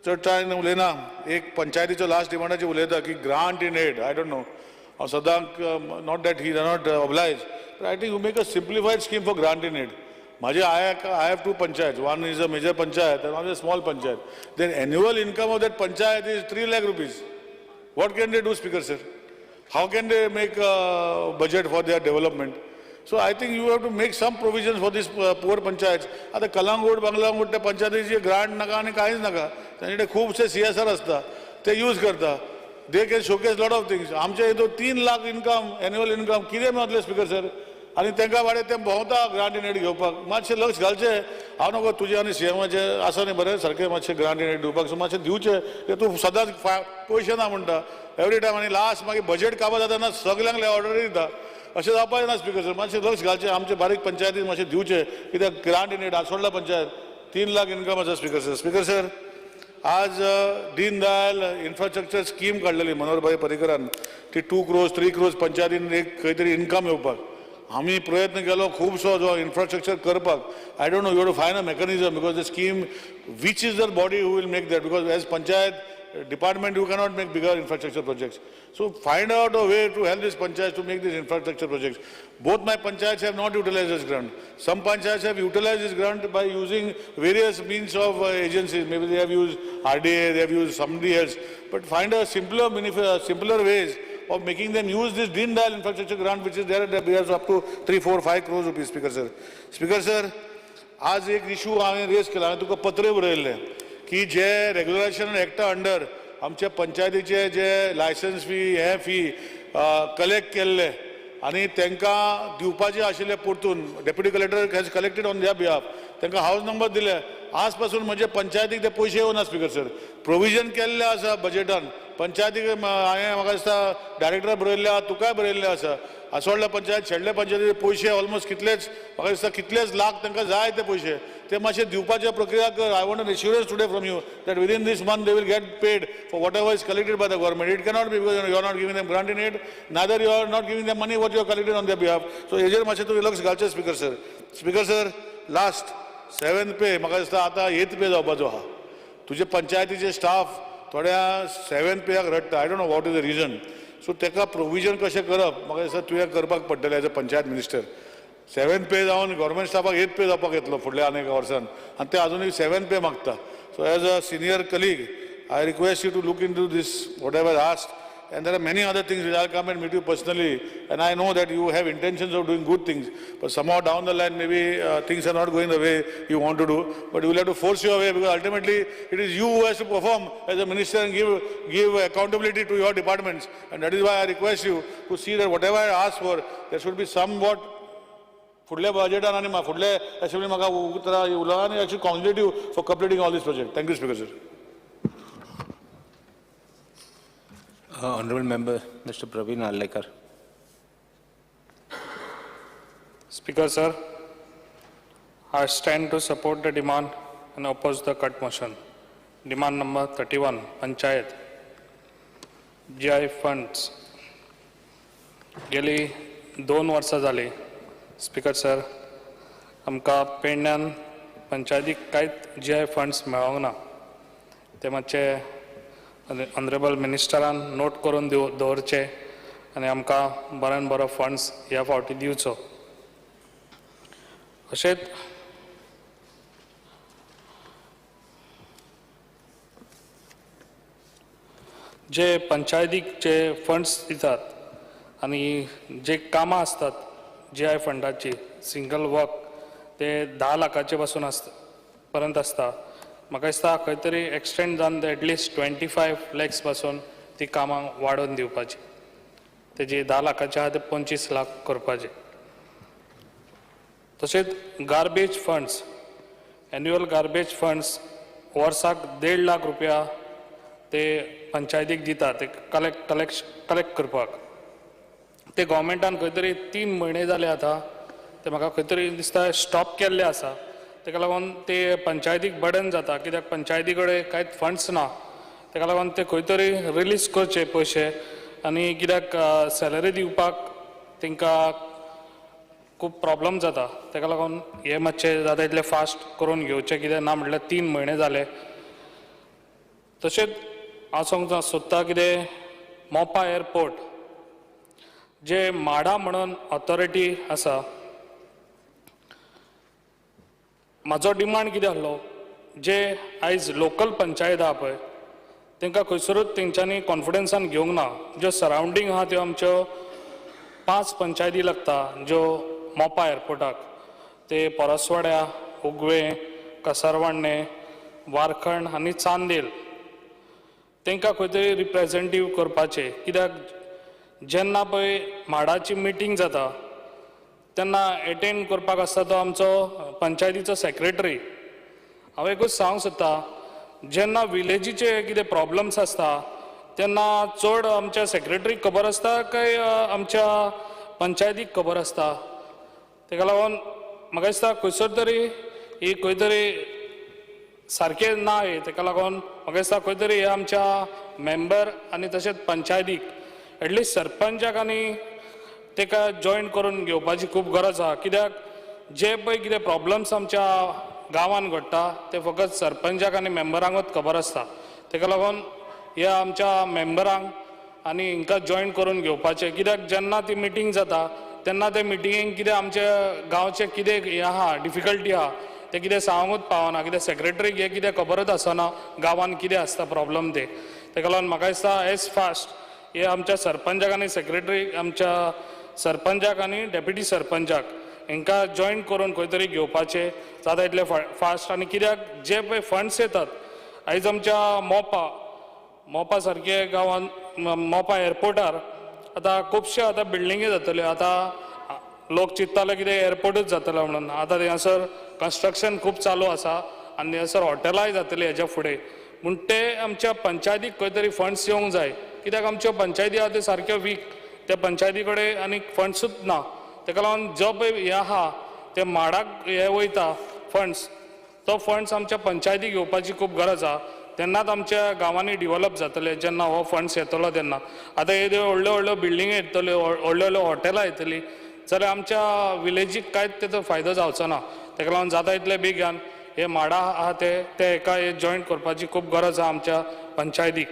चड टायम उलयना, एक पंचायतीचो लास्ट डिमांडाचेर उलयता की grant in aid. I don't know, हांव सदांक not that he not oblige, but I think you make a simplified scheme for grant in aid. माझे I have two panchayat. One is a major panchayat and one is a small panchayat. Then annual income of that panchayat is 3 lakh rupees. What can they do, Speaker sir? How can they make a budget for their development? So I think you have to make some provisions for these poor panchayats. आतां कलांगूट बंगलांगूट त्या पंचायतीचे grant नाका आनी कांयच नाका, तांचे कडेन खुबशे सीएसआर आसता, ते यूज करता. They can showcase lot of things. आमचे हितून 3 लाख इनकम, एन्युअल इनकम कितें मेळटलें स्पीकर सर? आनी तांकां वाडे ते भोंवता ग्रांट इन एड घेवपाक. मातशें लक्ष घालचें. हांव नको तुजें आनी सीएमाचें आसा न्ही बरें सारकें, मातशें ग्रांट इन एड दिवपाक, सो मातशें दिवचें. ते तूं सदांच पयशे ना म्हणटा एवरी टायम, आनी लास्ट मागीर बजेट काबार जाता सगल्यांक ऑर्डर दिता. अशें जावपाचें ना स्पीकर सर. मातशें लक्ष घालचें, आमचे बारीक पंचायतीन मातशें दिवचें, कित्याक ग्रांट इन एड आसोडला पंचायत 3 लाख इनकम आसा स्पीकर सर. स्पीकर सर, आज दीनदयाल इन्फ्रास्ट्रक्चर स्कीम काडलेली मनोहरभाई पर्रीकरान, ती 2 crores 3 crores पंचायतीन एक खंय तरी इनकम येवपाक आमी प्रयत्न केलो खुबसो जो इन्फ्रास्ट्रक्चर करपाक. I don't know, you have to find a mechanism, because the scheme, which is the body who will make that, because as panchayat department you cannot make bigger infrastructure projects. So find out a way to help this panchayat to make these infrastructure projects. Both my panchayats have not utilized this grant. Some panchayats have utilized this grant by using various means of agencies. Maybe they have used RDA, they have used somebody else. But find a simpler ways of making them use this Deen Dayal infrastructure grant, which is there at the up to 3, 4, 5 crores rupees, Speaker sir. Speaker sir, आज एक issue हांवें rays केला, हांवें तुका पत्र बरयल्लें की जे regulation एक्टा under आमच्या पंचायतीचे जे लायसन्स फी हे फी कलेक्ट केल्ले आनी तांकां दिवपाचे आशिल्ले परतून deputy collector has collected on their behalf, तांकां हावस नंबर दिले. आज पासून म्हणजे पंचायतीक ते पयशे येवना स्पीकर सर. प्रोविजन केल्लें आसा बजेटान पंचायतीक, हांवें म्हाका दिसता डायरेक्टराक बरयल्लें आसा, तुकाय बरयल्लें आसा. आसोळ्या पंचायत, शेडले पंचायतीचे पयशे ऑलमोस्ट कितलेच, म्हाका दिसता कितलेच लाख तांकां जाय ते पयशे, ते मातशे दिवपाच्या प्रक्रिया कर. I want an assurance today from you that within this month they will get paid for whatever is collected by the government. It cannot be because you are not giving them grant in aid, neither you are not giving them money what you are collected on their behalf. So हेजेर मातशें तुवें लक्ष घालचें speaker sir. Speaker sir, last seventh pay म्हाका दिसता आतां एथ pay जावपाचो आहा. तुजे पंचायतीचे स्टाफ थोड्या सेवेंथ पेयाक रडटा. I don't know what is the reason. So ताका प्रोविजन कशें करप म्हाका दिसता तुवें करपाक पडटलें as a panchayat minister. Seventh pay जावन गव्हर्मेंट स्टाफाक एथ पे जावपाक येतलो फुडल्या आनी एका वर्सान, आनी ते आजुनूय सेवेंथ पे मागता. So as a senior colleague I request you to look into this whatever asked. And there are many other things which I'll come and meet you personally. And I know that you have intentions of doing good things, but somehow down the line, maybe things are not going the way you want to do. But you will have to force your way, because ultimately it is you who has to perform as a minister and give accountability to your departments. And that is why I request you to see that whatever I ask for, there should be somewhat फुडल्या बजेटान आनी फुडले assembly म्हाका उतरां उलोवं आनी I should congratulate you for completing all this project. Thank you, Speaker sir. Honorable Member, Mr. Praveen Arlekar. Speaker sir, I stand to support the demand and oppose the cut motion. Demand number 31, Panchayat, GI funds. गेली 2 वर्सां जाली speaker sir, आमकां पेडण्यान पंचायतीक कांयच GI funds मेळोंक ना. ते मातशे ऑनरेबल मिनिस्टरान नोट करून दवरचे आनी आमकां बऱ्यान बरो फंड्स ह्या फावटी दिवचो. अशेंच जे पंचायतीक जे फंड्स दितात आनी जे कामां आसतात GI फंडाची सिंगल वर्क ते 10 लाखाचे पासून आसता पर्यंत आसता. म्हाका दिसता खंय तरी एक्सटेंड जावन ते एटलिस्ट 25 लॅक्स पासून ती कामां वाडोवन दिवपाची, तेजी 10 लाखाचे आहा ते 25 लाख करपाचे. तशेंच garbage funds, annual garbage funds वर्साक 1.5 लाख रुपया ते पंचायतीक दिता ते कलेक्ट करपाक. ते गव्हर्मेंटान खंय तरी 3 म्हयने जाले आतां ते म्हाका खंय तरी दिसता स्टॉप केल्ले आसा. ताका लागून ते पंचायतीक बर्डन जाता, कित्याक पंचायती कडेन कांयच फंड्स ना. ताका लागून ते खंय तरी रिलीज करचे पयशे, आनी कित्याक सॅलरी दिवपाक तांकां खूब प्रॉब्लम जाता. ताका लागून हे मातशें जाता इतलें फास्ट करून घेवचें, कित्याक ना म्हटल्यार 3 म्हयने जाले. तशेंच हांव सांगता सोदता कितें मोपा एअरपोर्ट जे माडा म्हणून ऑथॉरिटी आसा, म्हाजो डिमांड कितें आसलो, जे आयज लोकल पंचायत आहा पळय तांकां खंयसरूच तेंच्यांनी कॉन्फिडन्सान घेवंक ना. ज्यो सरावंडींग आहा त्यो आमच्यो 5 पंचायती लागता ज्यो मोपा एअरपोर्टाक, ते परसवाड्या, उगवें, कसरवाडणे, वारखंड आनी चांदेल, तांकां खंय तरी रिप्रेजेंटीव करपाचें. कित्याक जेन्ना पळय म्हाडाची मिटींग जाता तेन्ना एटेंड करपाक आसता तो आमचो पंचायतीचो सेक्रेटरी. हांव एकूच सांगूंक सोदता, जेन्ना विलेजीचे कितें प्रॉब्लम्स आसता तेन्ना चड आमच्या सेक्रेटरीक खबर आसता काय आमच्या पंचायतीक खबर आसता. ताका लागून म्हाका दिसता खंयसर तरी ही खंय तरी सारकें ना हें. ताका लागून म्हाका दिसता खंय तरी हे आमच्या मेंबर आनी तशेंच पंचायतीक एटलिस्ट सरपंचाक आनी ताका जॉयन करून घेवपाची खूब गरज आहा. कित्याक जे पळय कितें प्रॉब्लम्स आमच्या गांवान घडटा ते फकत सरपंचाक आनी मेंबरांकूच खबर आसता. ताका लागून ह्या आमच्या मेंबरांक आनी हांकां जॉयन करून घेवपाचें. कित्याक जेन्ना ती मिटींग जाता तेन्ना ते मिटिंगेक कितें आमच्या गांवचें कितें हें आहा, डिफिकल्टी आहा तें कितें सांगूच पावना. कित्याक सेक्रेटरीक हें कितें खबरच आसना गांवान कितें आसता प्रॉब्लम ते. ताका लागून म्हाका दिसता एज फास्ट हे आमच्या सरपंचाक आनी सेक्रेटरी, आमच्या सरपंचाक आनी डेप्युटी सरपंचाक हांकां जॉयन करून खंय तरी घेवपाचें जाता इतलें फास्ट. आनी कित्याक जे पळय फंड्स येतात आयज आमच्या मोपा सारके गांवान मोपा एअरपोर्टार आतां खुबशे आतां बिल्डिंगी जातल्यो. आतां लोक चिंत्ताले कितें एअरपोर्टूच जातलो म्हणून, आतां थंयसर कन्स्ट्रक्शन खूब चालू आसा आनी थंयसर हॉटेलांय जातलीं हेज्या फुडें. म्हूण ते आमच्या पंचायतीक खंय तरी फंड्स येवंक जाय, कित्याक आमच्यो पंचायती आहा त्यो सारक्यो वीक, त्या पंचायती कडेन आनी फंड्सूच ना. ताका लागून जो पळय हें आहा ते माडाक हे वयता फंड्स, तो फंड्स आमच्या पंचायतीक येवपाची खूब गरज आहा. तेन्नाच आमच्या गांवांनी डिवलप जातले जेन्ना हो फंड्स येतलो तेन्ना. आतां हे व्हडल्यो व्हडल्यो बिल्डिंग्यो येतल्यो, व्हडल्यो व्हडल्यो हॉटेलां येतलीं जाल्यार आमच्या विलेजीक कांयच तेचो फायदो जावचो ना. ताका लागून जाता इतले बेगान हे माडा आहा ते एका हे जॉयंट करपाची खूब गरज आहा आमच्या पंचायतीक.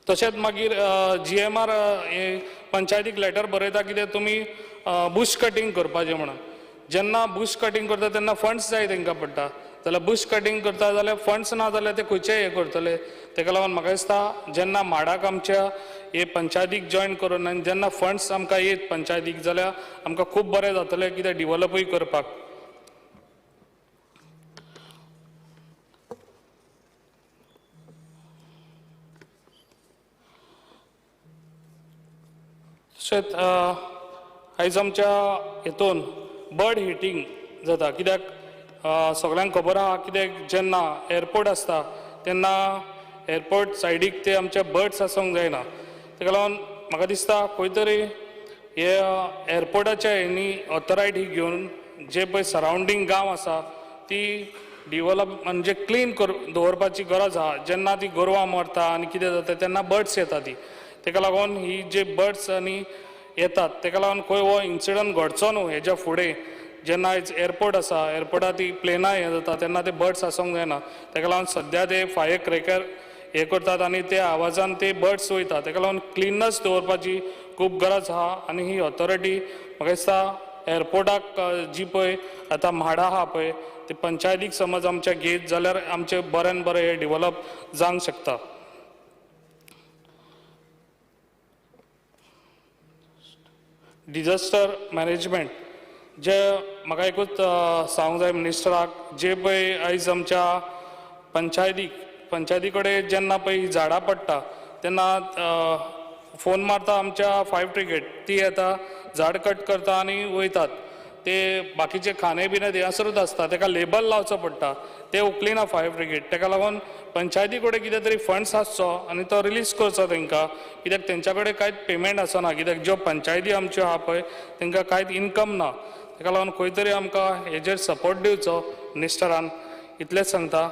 तशेंच मागीर GMR हे पंचायतीक लेटर बरयता कितें तुमी बुश कटींग करपाचें म्हणून. जेन्ना बुश कटींग करता तेन्ना फंड्स जाय तांकां पडटा, जाल्यार बुश कटींग करता जाल्यार फंड्स ना जाल्यार ते खंयचे हें करतले. ताका लागून म्हाका दिसता जेन्ना माडाक आमच्या हे पंचायतीक जॉयन करून आनी जेन्ना फंड्स आमकां येत पंचायतीक जाल्यार आमकां खूब बरें जातलें कितें डिवलपूय करपाक. तशेंच आयज आमच्या हितून बर्ड हिटींग जाता, कित्याक सगळ्यांक खबर आहा कित्याक जेन्ना एअरपोर्ट आसता तेन्ना एअरपोर्ट सायडीक ते आमचे बर्ड्स आसूंक जायना. ताका लागून म्हाका दिसता खंय तरी हे एअरपोर्टाच्या हेणी ऑथोरायटी घेवन जे पळय सरावंडींग गांव आसा ती डिवलप म्हणजे क्लीन दवरपाची गरज आहा. जेन्ना ती गोरवां मरता आनी कितें जाता तेन्ना बर्ड्स येता ती, ताका लागून ही जे बर्ड्स आनी येतात ताका लागून खंय हो इन्सिडंट घडचो न्हू हेज्या फुडें. जेन्ना आयज एअरपोर्ट आसा, एअरपोर्टार ती प्लेनां हें जाता तेन्ना ते बर्ड्स आसूंक जायना. ताका लागून सद्या ते फायर क्रॅकर हें करतात आनी ते आवाजान ते बर्ड्स वयता. ताका लागून क्लिननेस दवरपाची खूब गरज आहा आनी ही ऑथॉरिटी म्हाका दिसता एअरपोर्टाक जी पळय आतां म्हाडा आहा पळय ते पंचायतीक समज आमच्या घेत जाल्यार आमचें बऱ्यान बरें हें डिवलप जावंक शकता. डिजास्टर मॅनेजमेंट जे म्हाका एकूच सांगूंक जाय मिनिस्टराक, जे पळय आयज आमच्या पंचायती कडेन जेन्ना पळय झाडां पडटा तेन्ना फोन मारता आमच्या फायर ब्रिगेड, ती येता झाड कट करता आनी वयतात. ते बाकीचे खाणे बिणे थंयसरूच आसता, ताका लेबल लावचो पडटा, ते उखलिना फायर ब्रिगेड. ताका लागून पंचायती कडेन कितें तरी फंड्स आसचो आनी तो रिलीज करचो तांकां, कित्याक तेंच्या कडेन कांयच पेमेंट आसना. कित्याक ज्यो पंचायती आमच्यो आहा पळय तांकां कांयच इनकम ना. ताका लागून खंय तरी आमकां हेजेर सपोर्ट दिवचो मिनिस्टरान, इतलेंच सांगता.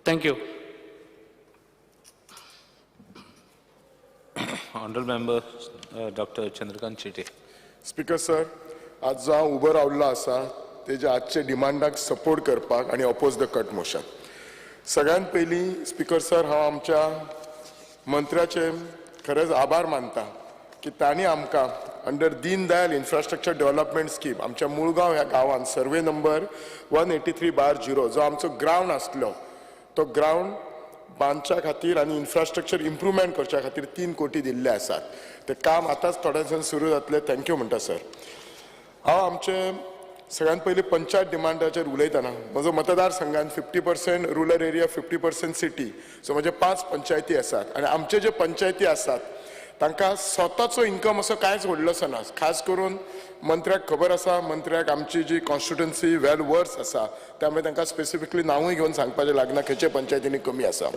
Thank you. Honorable Member Dr. Chandrakant Shetye. Speaker sir, आज जो हांव उबो रावल्लो आसा तेज्या आजच्या डिमांडाक सपोर्ट करपाक आनी अपोज the cut motion. सगळ्यात पयलीं स्पीकर सर, हांव आमच्या मंत्र्याचे खरेंच आभार मानता की तांणी आमकां under Deen Dayal infrastructure development scheme आमच्या मुळगांव ह्या गांवांत सर्वे नंबर 183/0 जो आमचो ग्रावंड आसलो तो ग्रावंड बांदच्या खातीर आनी इन्फ्रास्ट्रक्चर इम्प्रुवमेंट करच्या खातीर 3 कोटी दिल्ले आसात. ते काम आतांच थोड्या दिसान सुरू जातलें. Thank you म्हणटा सर. हांव आमचे सगळ्यात पयलीं पंचायत डिमांडाचेर उलयतना म्हजो मतदारसंघान 50% रुरल एरिया, 50% सिटी, सो म्हजे 5 पंचायती आसात आनी आमचे जे पंचायती आसात तांकां स्वताचो इन्कम असो कांयच व्हडलोसो ना. खास करून मंत्र्याक खबर आसा, मंत्र्याक आमची जी कॉन्स्टिट्युएन्सी वेल वर्स आसा त्यामुळे तांकां स्पेसिफिकली नांवूय घेवन सांगपाचें लागना खंयच्या पंचायतींनी कमी आसा.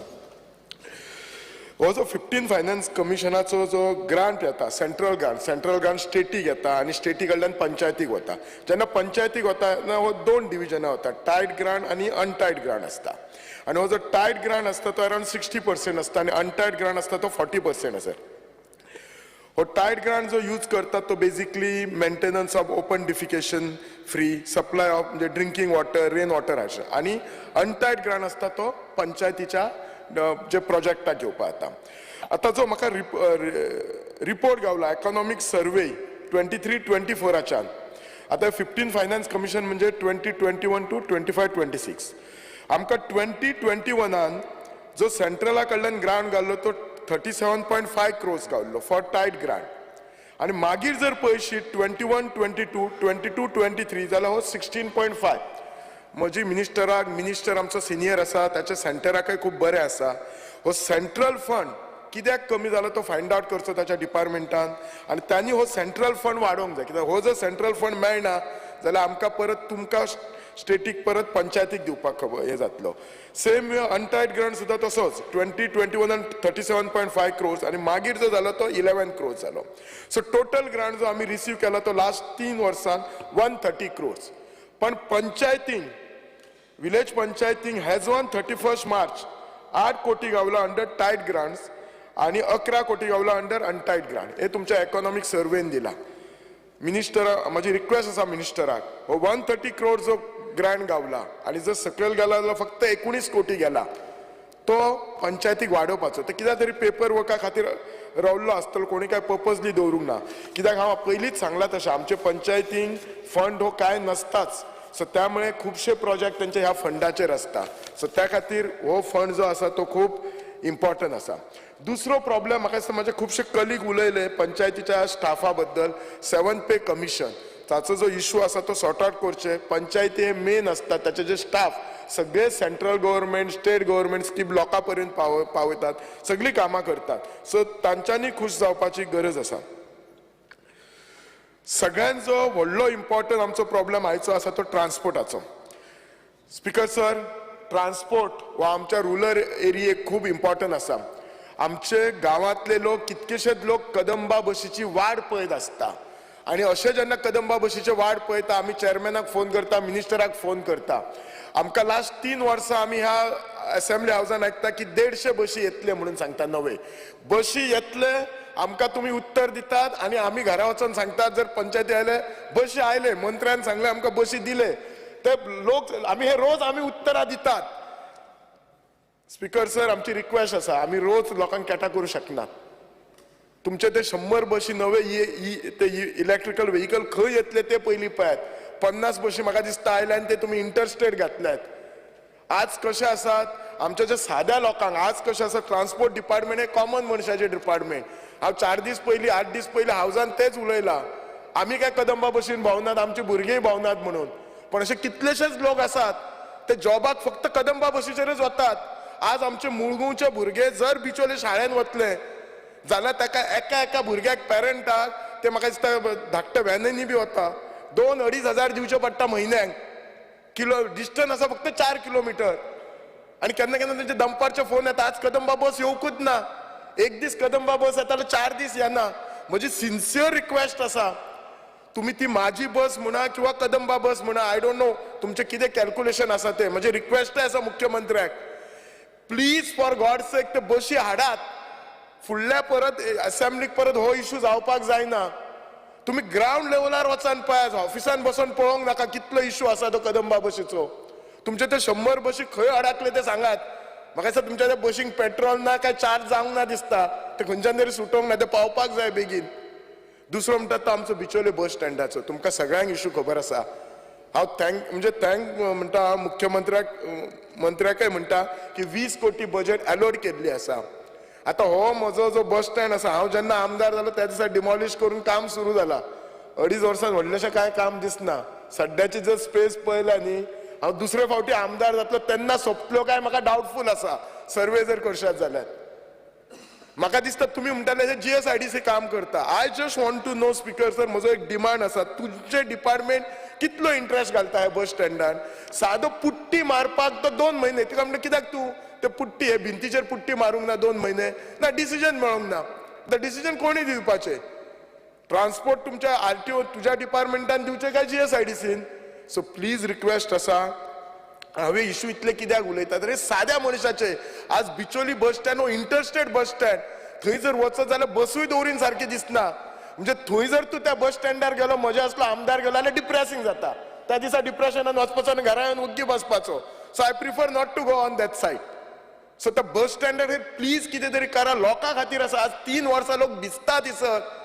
हो जो 15 फायनान्स कमिशनाचो जो ग्रांट येता, central grant, central grant static येता आनी स्टेटी कडल्यान पंचायतीक वता. जेन्ना पंचायतीक वता तेन्ना हो 2 डिविजनां वता, टायड ग्रांट आनी अनटायड ग्रांट आसता. आनी हो जो टायड ग्रांट आसता तो अरावंड 60% आसता आनी अनटायड ग्रांट आसता तो 40% आसा. हो टायड ग्रांट जो यूज करतात तो basically maintenance of open defecation free, supply of म्हणजे ड्रिंकींग वॉटर, रेन वॉटर अशें. आनी अनटायड ग्रांट आसता तो पंचायतीच्या जे प्रोजेक्टाक घेवपा येता. आतां जो म्हाका रिपोर्ट गावला इकॉनॉमीक सर्वे 23-24 आतां 15 फायनान्स कमिशन म्हणजे 2021 to 25-26 आमकां 2021 जो सेंट्रला कडल्यान ग्रांट घाल्लो तो 37.5 क्रोर्स गावल्लो फॉर टायड ग्रांट. आनी मागीर जर पळयशी 21-22, 22-23 जाल्यार हो 16.5. म्हजी मिनिस्टराक, मिनिस्टर आमचो सिनियर आसा, ताच्या सेंटराकय खूब बरें आसा. हो सेंट्रल फंड कित्याक कमी जालो तो फायंड आवट करचो ताच्या डिपार्टमेंटान आनी तांणी हो सेंट्रल फंड वाडोवंक जाय. कित्याक हो जर सेंट्रल फंड मेळना जाल्यार आमकां परत तुमकां स्टेटीक परत पंचायतीक दिवपाक खबर हें जातलो. सेम वे अनटायड ग्रांट सुद्दां तसोच 2021 37.5 क्रोर्स आनी मागीर जो जालो तो 11 क्रोर्स जालो. सो टोटल ग्रांट जो आमी रिसीव केला तो लास्ट 3 वर्सांत 130 क्रोर्स. पण पंचायतींक, विलेज पंचायतींक हॅज ऑन 31 मार्च 8 कोटी गावला अंडर टायड ग्रांट्स आनी 11 कोटी गावला अंडर अनटायड ग्रांट. हे तुमच्या इकॉनॉमीक सर्वेन दिला. मिनिस्टरा म्हजी रिक्वेस्ट आसा मिनिस्टराक, हो 130 क्रोर जो ग्रांट गावला आनी जर सकयल गेला जाल्यार फक्त 19 कोटी गेला, तो पंचायतीक वाडोवपाचो. ते कित्याक तरी पेपर वर्का खातीर रावल्लो आसतलो, कोणी काय पर्पजली दवरूंक ना. कित्याक हांव पयलींच सांगलां तशें आमचे पंचायतींक फंड हो कांय नसताच. सो त्यामुळे खुबशे प्रोजेक्ट तेंचे ह्या फंडाचेर आसता. सो त्या खातीर हो फंड जो आसा तो खूब इम्पॉर्टंट आसा. दुसरो प्रॉब्लेम म्हाका दिसता म्हाजे खुबशे कलीग उलयले पंचायतीच्या स्टाफा बद्दल, 7th पे कमिशन ताचो जो इशू आसा तो सॉर्ट आवट करचे. पंचायती हे मेन आसता, ताचे जे स्टाफ सगळे central government, state government scheme लोकां पर्यंत पावयतात, सगळीं कामां करतात. सो तांच्यांनी खूश जावपाची गरज आसा. सगळ्यांत जो व्हडलो इम्पॉर्टंट आमचो प्रॉब्लेम आयचो आसा तो ट्रान्सपोर्टाचो. स्पिकर सर, ट्रान्सपोर्ट हो आमच्या रुरल एरियेक खूब इम्पॉर्टंट आसा. आमचे गांवांतले लोक, कितकेशेच लोक कदंबा बशीची वाट पळयत आसता आनी अशें जेन्ना कदंबा बशीची वाट पळयता आमी चेअरमॅनाक फोन करता, मिनिस्टराक फोन करता. आमकां लास्ट 3 वर्सां आमी ह्या असेंब्ली हावसान आयकता की 150 बशी येतले म्हणून सांगता. नवे बशी येतले आमकां तुमी उत्तर दितात आनी आमी घरा वचोन सांगतात जर पंचायती आयले बशी आयले, मंत्र्यान सांगले आमकां बशी दिले, ते लोक आमी हे रोज आमी उत्तरां दितात. स्पिकर सर, आमची रिक्वेस्ट आसा, आमी रोज लोकांक केटा करूं शकना. तुमचे ते 100 बशी नवे ते इलेक्ट्रिकल व्हेकल खंय येतले ते पयलीं पळयात. 50 बशी म्हाका दिसता आयले आनी ते तुमी इंटरस्टेट घातल्यात. आज कशें आसात आमच्या ज्या साद्या लोकांक, आज कशें आसा ट्रान्सपोर्ट डिपार्टमेंट हे कॉमन मनशाचें डिपार्टमेंट. हांव 4 दीस पयलीं, 8 दीस पयलीं हावजान तेच उलयलां, आमी काय कदंबा बशीन भोंवनात, आमची भुरगींय भोंवनात म्हणून. पण अशे कितलेशेच लोक आसात ते जॉबाक फक्त कदंबा बशीचेरच वतात. आज आमचे मुळगांवचे भुरगे जर बिचोले शाळेन वतले जाल्यार ताका एका एका भुरग्याक पेरंटाक ते म्हाका दिसता धाकट्या व्हॅनांनी बी वता, 2-2.5 हजार दिवचे पडटा म्हयन्याक. किलो डिस्टन्स आसा फक्त 4 किलोमिटर. आनी केन्ना केन्ना तेंचे दनपारचे फोन येता, आज कदंबा बस येवकूच ना, एक दीस कदंबा बस येता जाल्यार 4 दीस येना. म्हजी सिन्सियर रिक्वेस्ट आसा, तुमी ती माझी बस म्हणा किंवा कदंबा बस म्हणा, I don't know तुमचें कितें कॅल्क्युलेशन आसा तें. म्हजें रिक्वेस्ट आसा मुख्यमंत्र्याक, प्लीज फॉर गॉड सेक ते बशी हाडात. फुडल्या परत असेंब्लीक परत हो इशू जावपाक जायना. तुमी ग्रावंड लेवलार वचान पळयात, ऑफिसान बसून पळोवंक नाका कितलो इशू आसा तो कदंबा बशीचो. तुमचे ते 100 बशी खंय अडकले ते सांगात. म्हाका दिसता तुमच्या त्या बशींक पेट्रोल ना, काय चार्ज जावंक ना दिसता, ते खंयच्यान तरी सुटोवंक ना, ते पावपाक जाय बेगीन. दुसरो म्हणटा तो आमचो बिचोले बस स्टँडाचो, तुमकां सगळ्यांक इशू खबर आसा. हांव thank म्हणजे thank म्हणटा हांव मुख्यमंत्र्याक, मंत्र्याकय म्हणटा की 20 कोटी बजेट एलॉट केल्ली आसा. आतां हो म्हजो जो बस स्टँड आसा, हांव जेन्ना आमदार जालो त्या दिसा डिमॉलिश करून काम सुरू जाला. 2.5 वर्सां व्हडलेशें कांय काम दिसना. सद्याची जर स्पेस पळयल्या न्ही, हांव दुसरे फावटी आमदार जातलो तेन्ना सोंपतलो काय म्हाका डावटफूल आसा. सर्वे जर करशात जाल्यार म्हाका दिसता तुमी म्हणटाले GSIDC काम करता. I just want to know speaker sir, म्हजो एक डिमांड आसा, तुमचें डिपार्टमेंट कितलो इंट्रस्ट घालता ह्या बस स्टँडान? सादो पुट्टी मारपाक तो 2 म्हयने, तिका म्हणटा कित्याक तूं ते पुट्टी हे भिंतीचेर पुट्टी मारूंक ना 2 म्हयने, ना डिसिजन मेळोंक ना. आतां डिसिजन कोणी दिवपाचें? ट्रान्सपोर्ट तुमच्या RTO तुज्या डिपार्टमेंटान दिवचें काय GSIDCन? सो प्लीज रिक्वेस्ट आसा, हांवें इशू इतले कित्याक उलयता तर साद्या मनशाचे. आज बिचोली बस स्टँड हो इंटरस्टेट बस स्टँड, थंय जर वचत जाल्यार बसूय दवरीन सारकी दिसना. म्हणजे थंय जर तूं त्या बस स्टँडार गेलो, म्हज्या असलो आमदार गेलो जाल्यार डिप्रेसींग जाता. त्या दिसा डिप्रेशनान वचपाचो आनी घरा येवन ओग्गी बसपाचो. So I prefer not to go on that side. So त्या बस स्टँडार प्लीज कितें तरी करा, लोकां खातीर आसा. आज 3 वर्सां लोक भिजता दिसत.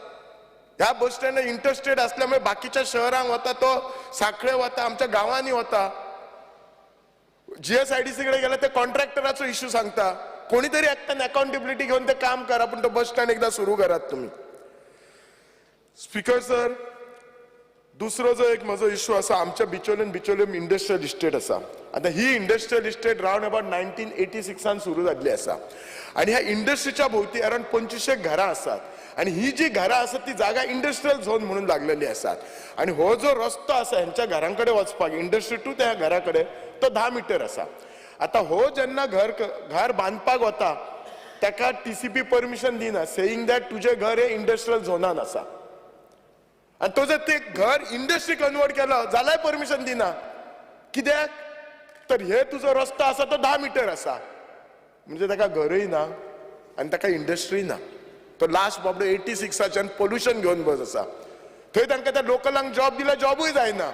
ह्या बस स्टँडार इंटरस्टेट आसल्यामुळे बाकीच्या शहरांक वता, तो साखळे वता, आमच्या गांवांनी वता. GSIDC कडेन गेल्यार ते कॉन्ट्रॅक्टराचो इशू सांगता. कोणी तरी एकट्यान अकाउंटेबिलिटी घेवन ते काम करा, पूण तो बस स्टँड एकदां सुरू करात तुमी. Speaker sir, दुसरो जो एक म्हजो इशू आसा, आमच्या बिचोलीन इंडस्ट्रियल इस्टेट आसा. आतां ही इंडस्ट्रियल इस्टेट रावंड अबाउट 1986 सुरू जाल्ली आसा आनी ह्या इंडस्ट्रीच्या भोवती अरावंड 2500 घरां आसात आनी ही जी घरां आसात ती जागा इंडस्ट्रियल झोन म्हणून लागलेली आसात. आनी हो जो रस्तो आसा हेंच्या घरां कडेन वचपाक, इंडस्ट्री टू त्या घरा कडेन, तो 10 मिटर आसा. आतां हो जेन्ना घर बांदपाक वता ताका TCP permission दिना, सेईंग that तुजें घर हें इंडस्ट्रियल झोनान आसा. आनी तो जर ते घर इंडस्ट्री कन्वर्ट केलो जाल्यार परमिशन दिना. कित्याक तर हे तुजो रस्तो आसा तो 10 मिटर आसा, म्हणजे ताका घरय ना आनी ताका इंडस्ट्री ना. तो लास्ट बाबडो 86 पोल्युशन घेवन बस आसा. थंय तांकां त्या लोकलांक जॉब दिल्यार जॉबूय जायना.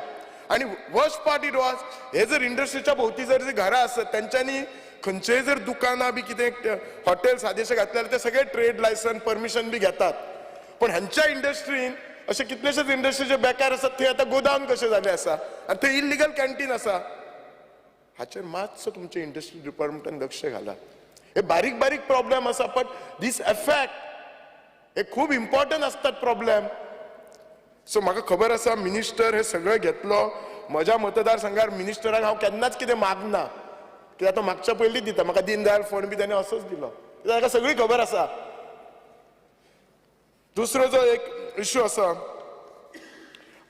आनी वर्स्ट पार्ट it was, हे जर इंडस्ट्रीच्या भोवती जर घरां आसत तेंच्यांनी खंयचेय जर दुकानां बी कितें हॉटेल सादेशे घातले जाल्यार ते सगळे ट्रेड लायसन्स परमिशन बी घेतात. पण हांच्या इंडस्ट्रीन अशे कितलेशेच इंडस्ट्रीचे बेकार आसात, थंय आतां गोदाम कशें जालें आसा आनी थंय इल्लिगल कॅन्टीन आसा. हाचेर मातसो तुमच्या इंडस्ट्री डिपार्टमेंटान लक्ष घाला. हे बारीक बारीक प्रॉब्लेम आसा, बट these effect हे खूब इम्पॉर्टंट आसतात प्रॉब्लेम. सो म्हाका खबर आसा मिनिस्टर हे सगळें घेतलो. म्हज्या मतदारसंघार मिनिस्टराक हांव केन्नाच कितें मागना, कित्याक तो मागच्या पयलीं दिता. म्हाका दीन दयाल फंड बी ताणें असोच दिलो, कित्याक ताका सगळी खबर आसा. दुसरो जो एक इशू आसा,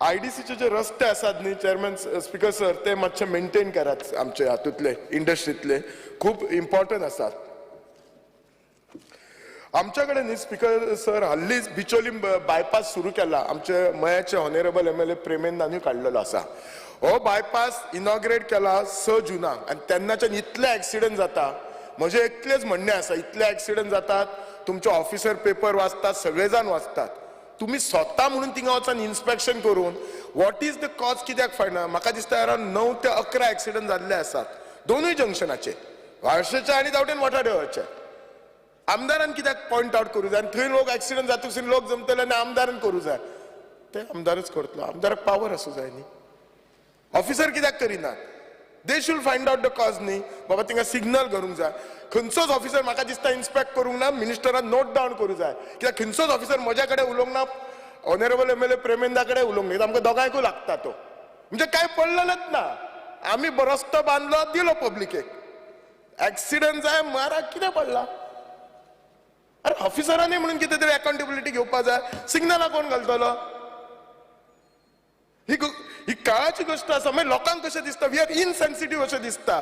IDCचे जे रस्ते आसात न्ही चेअरमॅन स्पिकर सर, ते मातशे मेनटेन करात. आमचे हातूंतले इंडस्ट्रींतले खूब इम्पॉर्टंट आसात. आमच्या कडेन न्ही स्पिकर सर हाल्लीच बिचोली बायपास सुरू केला. आमचे मयाचे ऑनरेबल MLA प्रेमेंदानूय काडलेलो आसा. हो बायपास इनॉग्रेट केला 6 जूनाक आनी तेन्नाच्यान इतले एक्सिडंट जाता. म्हजें एकलेच म्हणणें आसा, इतले एक्सिडंट जातात, तुमचे ऑफिसर पेपर वाचतात, सगळे जाण वाचतात, तुमी स्वता म्हणून थिंगा वचून इन्स्पेक्शन करून what is the cause कित्याक फायना. म्हाका दिसता अरावंड 9 ते 11 एक्सिडंट जाल्ले आसात दोनूय जंक्शनाचे, वाळशेचे आनी दावटेन वठादेवाचे. आमदारान कित्याक पॉयंट आवट करूं जाय आनी थंय लोक एक्सिडंट जातकच लोक जमतले आनी आमदारान करूं जाय, ते आमदारच करतलो. आमदाराक पावर आसूं जाय न्ही. ऑफिसर कित्याक करिनात? They should find out the cause न्ही. बाबा थिंगा सिग्नल करूंक जाय. खंयचोच ऑफिसर म्हाका दिसता इन्स्पेक्ट करूंक ना, मिनिस्टरान नोट डावन करूं जाय. कित्याक खंयचोच ऑफिसर म्हज्या कडेन उलोवंक ना, ऑनरेबल MLA प्रेमेंदा कडेन उलोवंक ना, आमकां दोगांयकूय लागता तो. म्हणजे कांय पडलेलेच ना. आमी रस्तो बांदलो दिलो पब्लिकेक, एक्सिडंट जाय मारा कितें पडला? अरे ऑफिसरांनी म्हणून कितें तरी अकाउंटेबिलिटी घेवपा जाय. सिग्नलां कोण घालतलो? ही काळाची गोष्ट आसा. मागीर लोकांक कशें दिसता, we are insensitive अशें दिसता.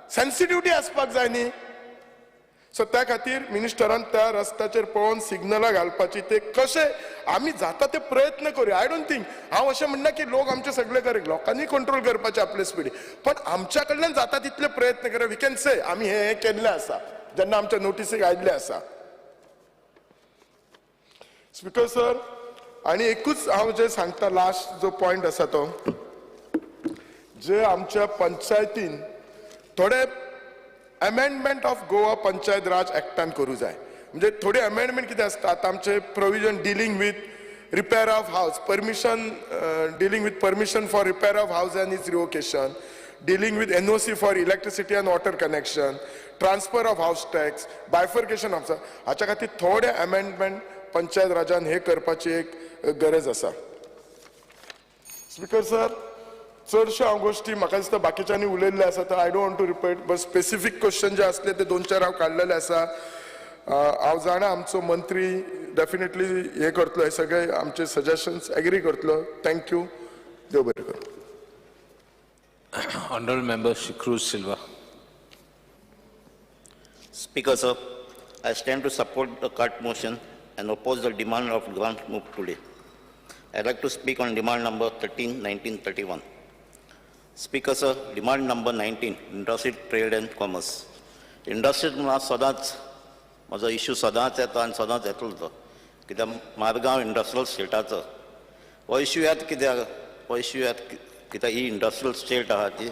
सेन्सिटिविटी आसपाक जाय न्ही. सो त्या खातीर मिनिस्टरान त्या रस्त्याचेर पळोवन सिग्नलां घालपाची, ते कशें आमी जाता ते प्रयत्न करूया. I don't think, हांव अशें म्हणना की लोक आमचे सगळे करेक्ट, लोकांनी कंट्रोल करपाचे आपले स्पिडी, पण आमच्या कडल्यान जाता तितले प्रयत्न करूया. We can से आमी हे केल्लें आसा जेन्ना आमच्या नोटीसीक आयिल्लें आसा. स्पिकर सर, आनी एकूच हांव जे सांगता लास्ट जो पॉयंट आसा तो, जे आमच्या पंचायतीन थोडे amendment of Goa Panchayat Raj एक्टान करूं जाय. म्हणजे थोडी अमेंडमेंट कितें आसता, आतां आमचे provision dealing with repair of house, permission dealing with permission for repair of house and its revocation, dealing with NOC for electricity and water connection, transfer of house tax, bifurcation of, हाच्या खातीर थोडे amendment panchayat राजान हे करपाची एक गरज आसा. Speaker sir, चडश्यो हांव गोश्टी म्हाका दिसता बाकीच्यांनी उलयल्ले आसा, तर I don't want to repeat, but specific question जे आसले ते 2-4 हांव काडलेले आसा. हांव जाणा आमचो मंत्री डेफिनेटली हे करतलो, हे सगळे आमचे सजेशन्स एग्री करतलो. Thank you, देव बरें करूं. Honorable Member Shri Cruz Silva. Speaker sir, I stand to support the cut motion and oppose the demand of grant moved today. I'd like to speak on demand number 13, 19, 31. Speaker sir, demand number 19, industry, trade and commerce. Industry म्हणून सदांच म्हजो issue सदांच येता आनी सदांच येतलो तो, कित्याक मारगांव इंडस्ट्रियल स्टेटाचो हो इश्यू येता. कित्याक हो इश्यू येता? कित्याक ही इंडस्ट्रियल स्टेट आहा ती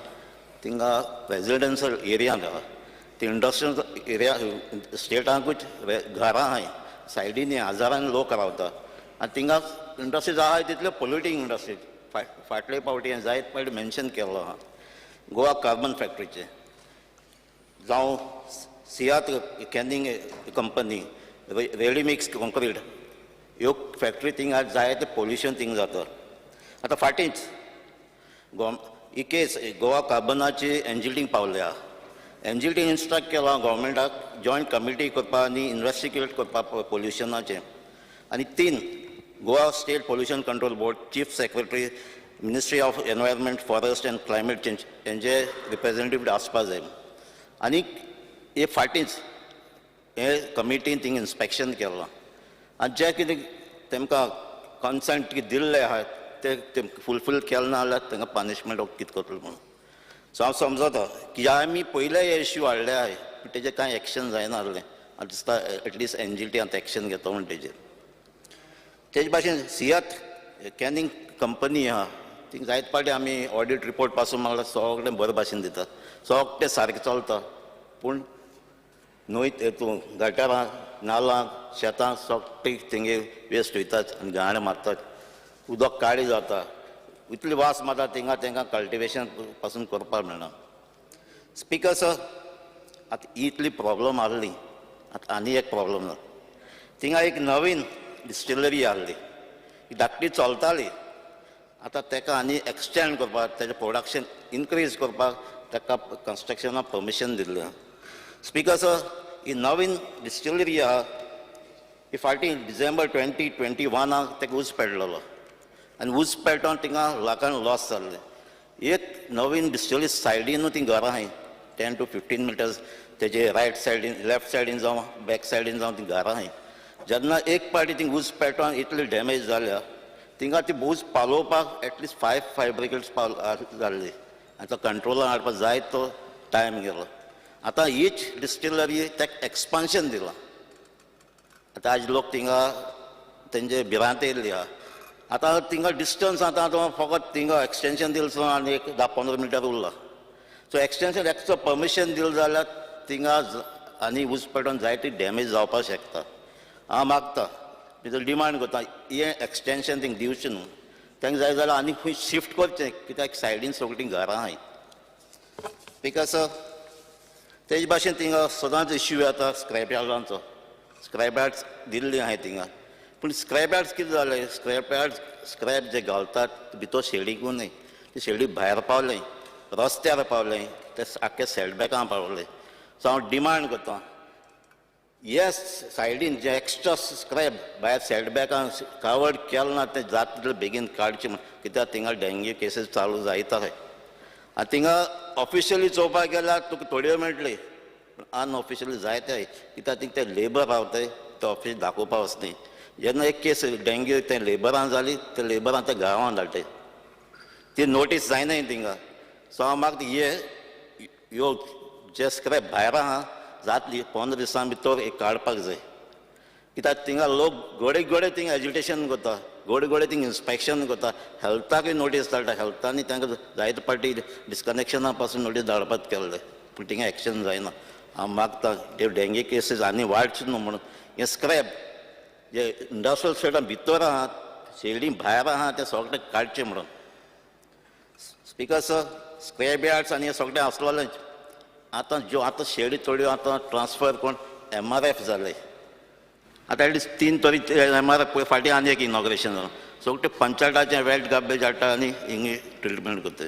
थिंगा रेजिडेन्शियल एरियांत आहा. ती इंडस्ट्रियल एरिया स्टेटांकूच घरां आहाय, सायडीनी हजारांनी लोक रावता आनी थिंगा इंडस्ट्रीज आहाय तितल्यो पोल्युटींग इंडस्ट्रीज. फाटले फावटी हांवें जायत फावटी मेन्शन केल्लो आहा गोवा कार्बन फॅक्टरीचें, जावं सियात कॅनिंग कंपनी, रेडीमिक्स कॉन्क्रीट ह्यो फॅक्टरी थिंगा जायते पोल्युशन थिंग जाता. आतां फाटींच ही केस गोवा कार्बनाची एनजीटींक पावल्या. एनजीटीन इन्स्ट्रक्ट केलां गव्हर्मेंटाक जॉयंट कमिटी करपाक आनी इन्वेस्टिगेट करपाक पोल्युशनाचें. आनी 3 Goa state pollution control board, chief secretary, ministry of environment, forest and climate change हेंचे रिप्रेझेंटेटिव्ह आसपा जाय. आनी हे फाटींच हे कमिटीन थिंग इन्स्पेक्शन केलां आनी जें कितें तेमकां कन्संट कितें दिल्लें आहा ते फुलफील केलें ना जाल्यार तांकां पनिशमेंट कितें करतलो म्हणून. सो हांव समजता की आमी पयले हे इश्यू हाडले आहाय पूण तेजेर कांय एक्शन जायना आसलें. आनी दिसता एटलिस्ट एनजीटी आतां एक्शन घेता म्हूण तेजेर. तेजे भाशेन सियात कॅनिंग कंपनी आहा थिंग जायते फावटी आमी ऑडीट रिपोर्ट पासून मागल्यार सगळें बरे भाशेन दितात, सगळें सारकें चलता, पूण न्हंय तूं गटारां, नालां, शेतां सगळीं तेंगे वेस्ट वयतात आनी घाण मारतात, उदक काळें जाता, इतली वास मारता थिंगा तांकां कल्टिवेशन पासून करपाक मेळना. स्पिकर सर, आतां इतली प्रॉब्लम आहली, आतां आनी एक प्रॉब्लम ना. थिंगा एक नवीन डिस्टिलरी आहली, ही धाकटी चलताली, आतां ताका आनी एक्सटेंड करपाक, ताजें प्रोडक्शन इनक्रीज करपाक ताका कन्स्ट्रक्शनाक परमिशन दिल्लें. स्पिकर सर, ही नवीन डिस्टिलरी आहा ही फाटीं डिसेंबर 2021 ताका ऊस पेडलेलो आनी ऊस पेटोवन थिंगा लाखान लॉस जाल्लें. एक नवीन डिस्टिलरी सायडीनूय ती घरां आहाय, 10 to 15 meters तेजे रायट सायडीन, लेफ्ट सायडीन जावं बॅक सायडीन जावं ती घरां आहाय. जेन्ना एक पाटी थिंग ऊस पेटोवन इतली डॅमेज जाल्या थिंगा ती ऊस पालोवपाक एटलिस्ट 5 फायर ब्रिगेड्स पाव जाल्ली आनी तो कंट्रोलान हाडपाक जाय तो टायम गेलो. आतां हीच डिस्टिलरी ताका एक्सपान्शन दिलां. आतां आज लोक थिंगा तेंचे भिरांत येयल्ली आहा. आतां थिंगा डिस्टन्स आतां तो फकत थिंगा एक्सटेंशन दिलें आनी एक 10-15 मिटर उरला. सो एक्सटेंशन एक्स्ट्रा परमिशन दिलें जाल्यार थिंगा आनी ऊस पेटोवन जायती डॅमेज जावपाक शकता. हांव मागता, भितर डिमांड करता, हें एक्सटेंशन थिंग दिवचें न्हू, तांकां जाय जाल्यार आनी खंय शिफ्ट करचें, कित्याक सायडीन सगळीं घरां आहाय. Because तेजे भाशेन थिंगा सदांच इश्यू येता स्क्रॅप यार्डांचो. स्क्रॅप यार्ड्स दिल्ली आहाय थिंगा, पूण स्क्रॅप यार्ड्स कितें जालें, स्क्रॅप यार्ड्स स्क्रॅप जे घालतात भितर शेडीकूय न्हय, ती शेडी भायर पावलें, रस्त्यार पावलें, ते आख्खे सेटबॅकां पावलें. सो हांव डिमांड करता, हे सायडीन जे एक्स्ट्रा स्क्रॅप भायर सेटबॅकां कवर्ड केलें ना तें जाता तितलें बेगीन काडचें म्हूण, कित्याक थिंगा डेंग्यू केसीस चालू जायत आहाय. आनी थिंगा ऑफिशियली चोवपाक गेल्यार तुका थोड्यो मेळटली, पूण अनऑफिशियली जायते आहाय, कित्याक थिंग ते लेबर रावताय ते ऑफिस दाखोवपाक वचनाय. जेन्ना एक केस डेंग्यू ते लेबरान जाली, ते लेबरान ते गांवान धाडटाय, ती नोटीस जायनाय थिंगा. सो हांव मागता हे ह्यो जे स्क्रॅप भायर आहा जातली 15 दिसां भितर एक काडपाक जाय, कित्याक थिंगा लोक गोडे गोडे थिंग एजिटेशन करता, गोडे गोडे थिंग इन्स्पेक्शन करता, हेल्थाकूय नोटीस धाडटा, हेल्थांनी तांकां जायते पाटी डिस्कनेक्शना पासून नोटीस धाडपाक केल्ले, पूण थिंगा एक्शन जायना. हांव मागता हे डेंग्यू केसीस आनी वाडचे न्हू म्हणून हे स्क्रॅप जे इंडस्ट्रियल स्टेटा भितर आहा, शेडी भायर आहा, ते सगळें काडचें म्हणून. स्पिकर सर, स्क्रॅप यार्ड्स आनी हे सगळें आसलोलेंच. आतां ज्यो आतां शेडी थोड्यो आतां ट्रान्सफर कोण MRF जाले, आतां एटलिस्ट 3 तरी MRF फाटीं आनी एक इनॉग्रेशन जालां. सगळें पंचायताचें वेट गार्बेज हाडटा आनी हिंगा ट्रिटमेंट करता.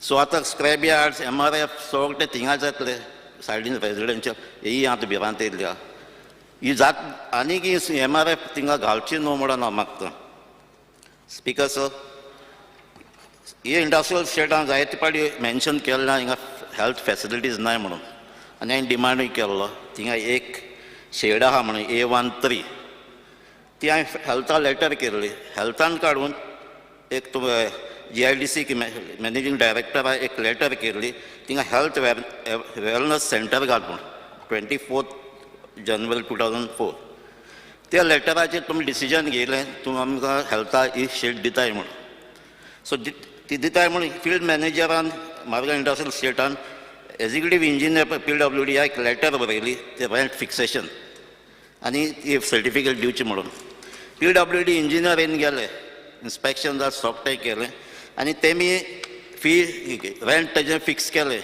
सो आतां स्क्रॅप यार्ड्स MRF सगळें थिंगा जातले, सायडीन रेजिडेन्शियल ही आतां भिरांत येयल्ली आहा. ही जात आनीक MRF थिंगा घालची न्हू म्हणून हांव मागता. स्पिकर सर, ही इंडस्ट्रियल स्टेटान जायते पाटी मेन्शन केल्लें हिंगा हेल्थ फॅसिलिटीज नाय म्हणून, आनी हांवें डिमांडूय केल्लो थिंगा एक शेड आहा म्हणून A13, ती हांवें हेल्था लेटर केल्ली. हेल्थान काडून एक तुमकां GIDC managing डायरेक्टराक एक लेटर केल्ली, थिंगा हेल्थ वेलनस सेंटर घाल म्हूण 24 January 2004. त्या लेटराचेर तुमी डिसिजन घेयलें, तुमी आमकां हेल्था ही शेड दिताय म्हणून. सो ती दिताय म्हणून फिल्ड मॅनेजरान मार्गांव इंडस्ट्रियल स्टेटान एग्जिक्युटीव इंजिनियर PWD एक लेटर बरयली, ते रेंट फिक्सेशन आनी ती सर्टिफिकेट दिवची म्हणून. PWD engineer येवन गेले, इन्स्पेक्शन जालें, सगळें केलें आनी तेमी फी रेंट तेजें फिक्स केलें.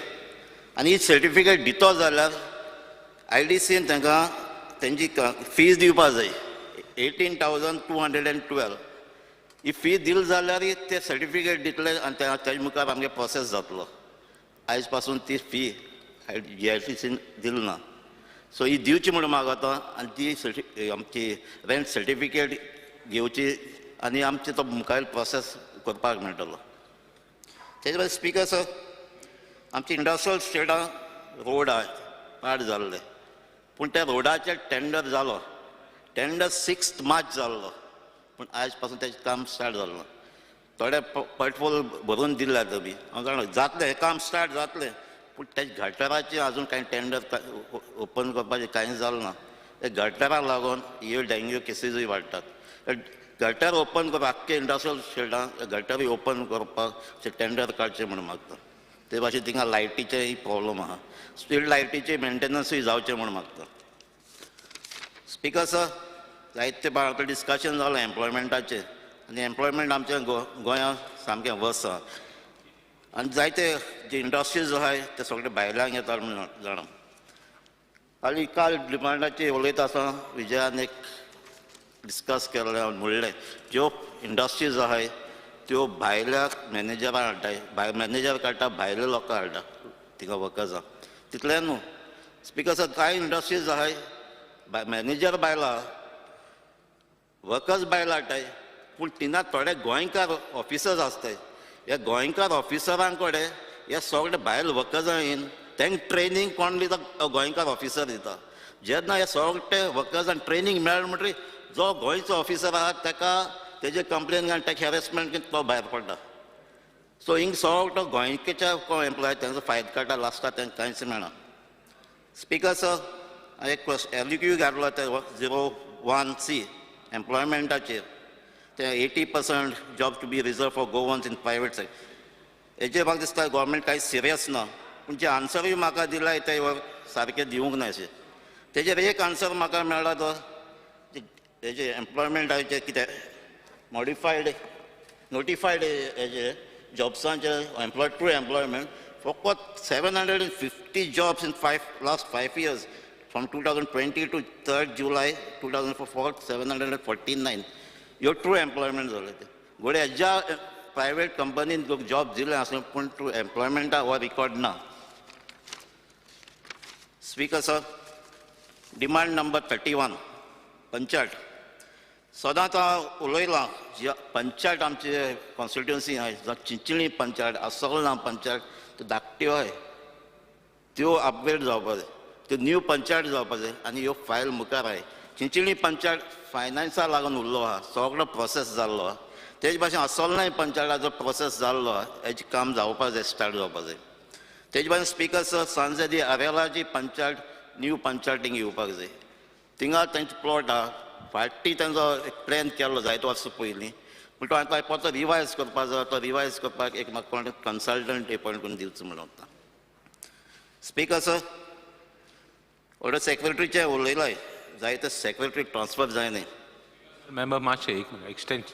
आनी ही सर्टिफिकेट दितो जाल्यार IDCन तांकां तेंची फीज दिवपा जाय 18,212. ही फी दिली जाल्यार ते सर्टिफिकेट दितले आनी तेजे मुखार आमगे प्रोसेस जातलो. आयज पासून ती फी जीआयडीसीन दिली ना. सो ही दिवची म्हूण मागता आनी ती आमची रेंट सर्टिफिकेट घेवची आनी आमचे तो मुखार प्रोसेस करपाक मेळटलो. तेजे भायर स्पीकर सर, आमची इंडस्ट्रियल स्टेटां रोड आहा पाड जाल्ले, पूण त्या रोडाचेर टेंडर जालो, टेंडर 6 मार्च जाल्लो, पूण आयज पासून तेजें काम स्टार्ट जालें ना. थोडे पटफोल भरून दिल्या तुमी, हांव जाणा जातलें हें काम स्टार्ट जातलें, पूण ते गटराचें आजून कांय टेंडर ओपन करपाचें कांय जालें ना. ते गटराक लागून ह्यो डेंग्यू केसीजूय वाडटात. गटर ओपन करपाक आख्खे इंडस्ट्रियल स्टेटां गटरूय ओपन करपाक टेंडर काडचें म्हूण मागता. ते भाशेन थिंगा लायटीचेय प्रॉब्लम आहा, स्ट्रीट लायटीचे मेंटेनन्सूय जावचें म्हूण मागता. स्पीकर सर, जायते आतां डिस्कशन जालें एम्प्लॉयमेंटाचें आनी एम्प्लॉयमेंट आमच्या गोंयांत सामकें वर्स आहा आनी जायते जे इंडस्ट्रीज आहाय ते सगळे भायल्यान येतात म्हूण जाणा. आनी काल डिमांडाचेर उलयता आसतना विजयान एक डिस्कस केल्लें, म्हणलें ज्यो इंडस्ट्रीज आहाय त्यो भायल्या मॅनेजरां हाडटाय, मॅनेजर काडटा, भायले लोकां हाडटा थिंगा वर्कर्सां. तितलें न्हू स्पीकर सर, कांय इंडस्ट्रीज आहाय मॅनेजर बायलां, वर्कर्स बायलां हाडटाय, पूण तिना थोडे गोंयकार ऑफिसर्स आसताय. ह्या गोंयकार ऑफिसरां कडेन हे सगळे भायल वर्कर्सां येवन तांकां ट्रेनींग कोण दिता? गोंयकार ऑफिसर दिता. जेन्ना हे सगळे वर्कर्सांक ट्रेनींग मेळ्ळें म्हणटकीर जो गोंयचो ऑफिसर आहा ताका तेजे कंप्लेन आनी ताका हॅरेसमेंट तो भायर पडटा. सो हिंग सगळो गोंयच्या कोण एम्प्लॉय तांचो फायदो काडटा, लास्टाक तांकां कांयच मेळना. स्पीकर सर, एक LQ घातलो ते 01C एम्प्लॉयमेंटाचेर, ते 80% job to be reserve for Goans in private sector. हेजेर म्हाका दिसता गव्हर्मेंट कांय सिरियस ना, पूण जे आन्सरूय म्हाका दिलाय ते सारकें दिवंक ना अशें. तेजेर एक आन्सर म्हाका मेळ्ळा तो हेजे एम्प्लॉयमेंटाचें कितें मॉडिफायड नोटिफायड हेजे जॉब्सांचे एम्प्लॉय ट्रू एम्प्लॉयमेंट फकत 750 jobs in last 5 years from 2020 to 3 July 2004 749 ह्यो ट्रू एम्प्लॉयमेंट जालें. ते घोडे हेज्या प्रायवेट कंपनीन जॉब दिले आसले पूण ट्रू एम्प्लॉयमेंटा हो रिकॉर्ड ना. Speaker sir, demand number 31 panchayat. सदांच हांव उलयलां, पंचायत आमचे कॉन्स्टिट्युएन्सी आहाय, चिंचणी पंचायत, आसोलना पंचायत, त्यो धाकट्यो आहाय, त्यो अपग्रेड जावपा जाय, त्यो न्यू पंचायत जावपा जाय आनी ह्यो फायल मुखार आहाय. चिंचणी पंचायत फायनान्सा लागून उरलो आहा, सगळो प्रोसेस जाल्लो आहा. तेज भाशेन आसोलनाय पंचायताचो प्रोसेस जाल्लो आहा, हेजें काम जावपा जाय, स्टार्ट जावपा जाय. तेज भाशेन स्पीकर सर, सांजेदी आरेलाची पंचायत न्यू पंचायतींक येवपाक जाय. थिंगा तेंचो प्लॉट आहा, फाटीं तेंचो एक प्लॅन केल्लो जायते वर्सां पयलीं, पूण तो आतां परतो रिवायज करपाक जाय. तो रिवायज करपाक एक म्हाका कोण कन्सल्टंट एपॉयंट करून दिवचो म्हणून वता. स्पीकर सर, ऑर्डर सेक्रेटरीचें उलयलाय, जायते सेक्रेटरी ट्रान्सफर जायना. मेंबर मातशें एक minute extend.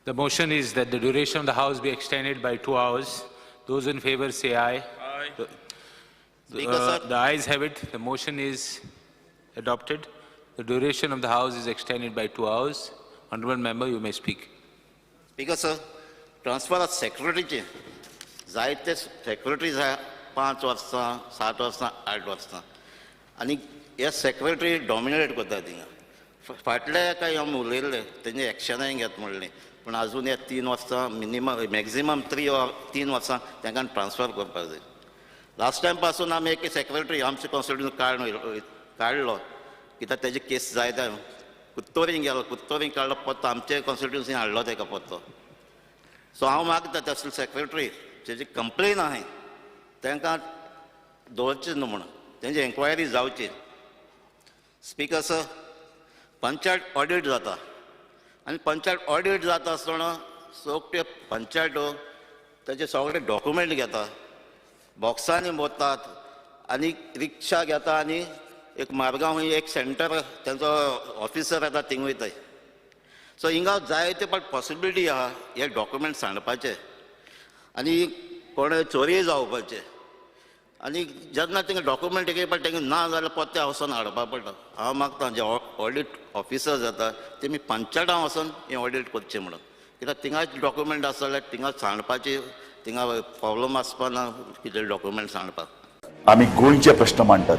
The motion is that the duration of the House be extended by 2 hours. Those in favor say aye. Aye. The ayes have it. The motion is adopted. The duration of the House is extended by 2 hours. Honorable member, you may speak. Speaker sir, transfer of secretary. जायते secretaries आहा 5 वर्सां, 7 वर्सां, 8 वर्सां, आनी हे secretary dominate करता थिंगा. फाटले कांय आमी उलयल्ले तेंचे एक्शनाय घेत म्हणलें, पूण आजून हे 3 वर्सां मिनिमम मॅक्झिमम 3 वर्सां तांकां ट्रान्सफर करपाक जाय. लास्ट टायम पासून आमी एक सेक्रेटरी आमचे कॉन्स्टिट्युएन्सी काडलो, कित्याक तेजे केस जायते कुत्तोरींग गेलो, कुत्तोरींग काडलो पत्तो आमचे कॉन्स्टिट्युएन्सी हाडलो तेका पत्तो. सो हांव मागता तसले सेक्रेटरी तेजी कंप्लेन आहाय तांकां दवरचें न्हू म्हणून, तेंची एन्क्वायरी जावची. स्पीकर सर, पंचायत ऑडीट जाता आनी पंचायत ऑडीट जाता आसतना सगळे पंचायत तेजे सगळे डॉक्युमेंट घेता, बॉक्सांनी वतात आनी रिक्षा घेता आनी एक मार्गांव एक सेंटर तेंचो ऑफिसर येता थिंग वयताय. सो हिंगा जायते पण पॉसिबिलिटी आहा हे डॉक्युमेंट सांडपाचे आनी कोण चोरी जावपाचे. आनी जेन्ना तांकां डॉक्युमेंट एक पडटा, तांकां ना जाल्यार परते वचोन हाडपा पडटा. हांव मागता जे ऑडिट ऑफिसर जाता तेमी पंचायतां वचोन हें ऑडिट करचें म्हणून, कित्याक थिंगाच डॉक्युमेंट आसा जाल्यार थिंगा सांडपाची थिंगा प्रॉब्लम आसपा ना कितें डॉक्युमेंट सांडपाक. आमी गोंयचे प्रश्न मांडटात.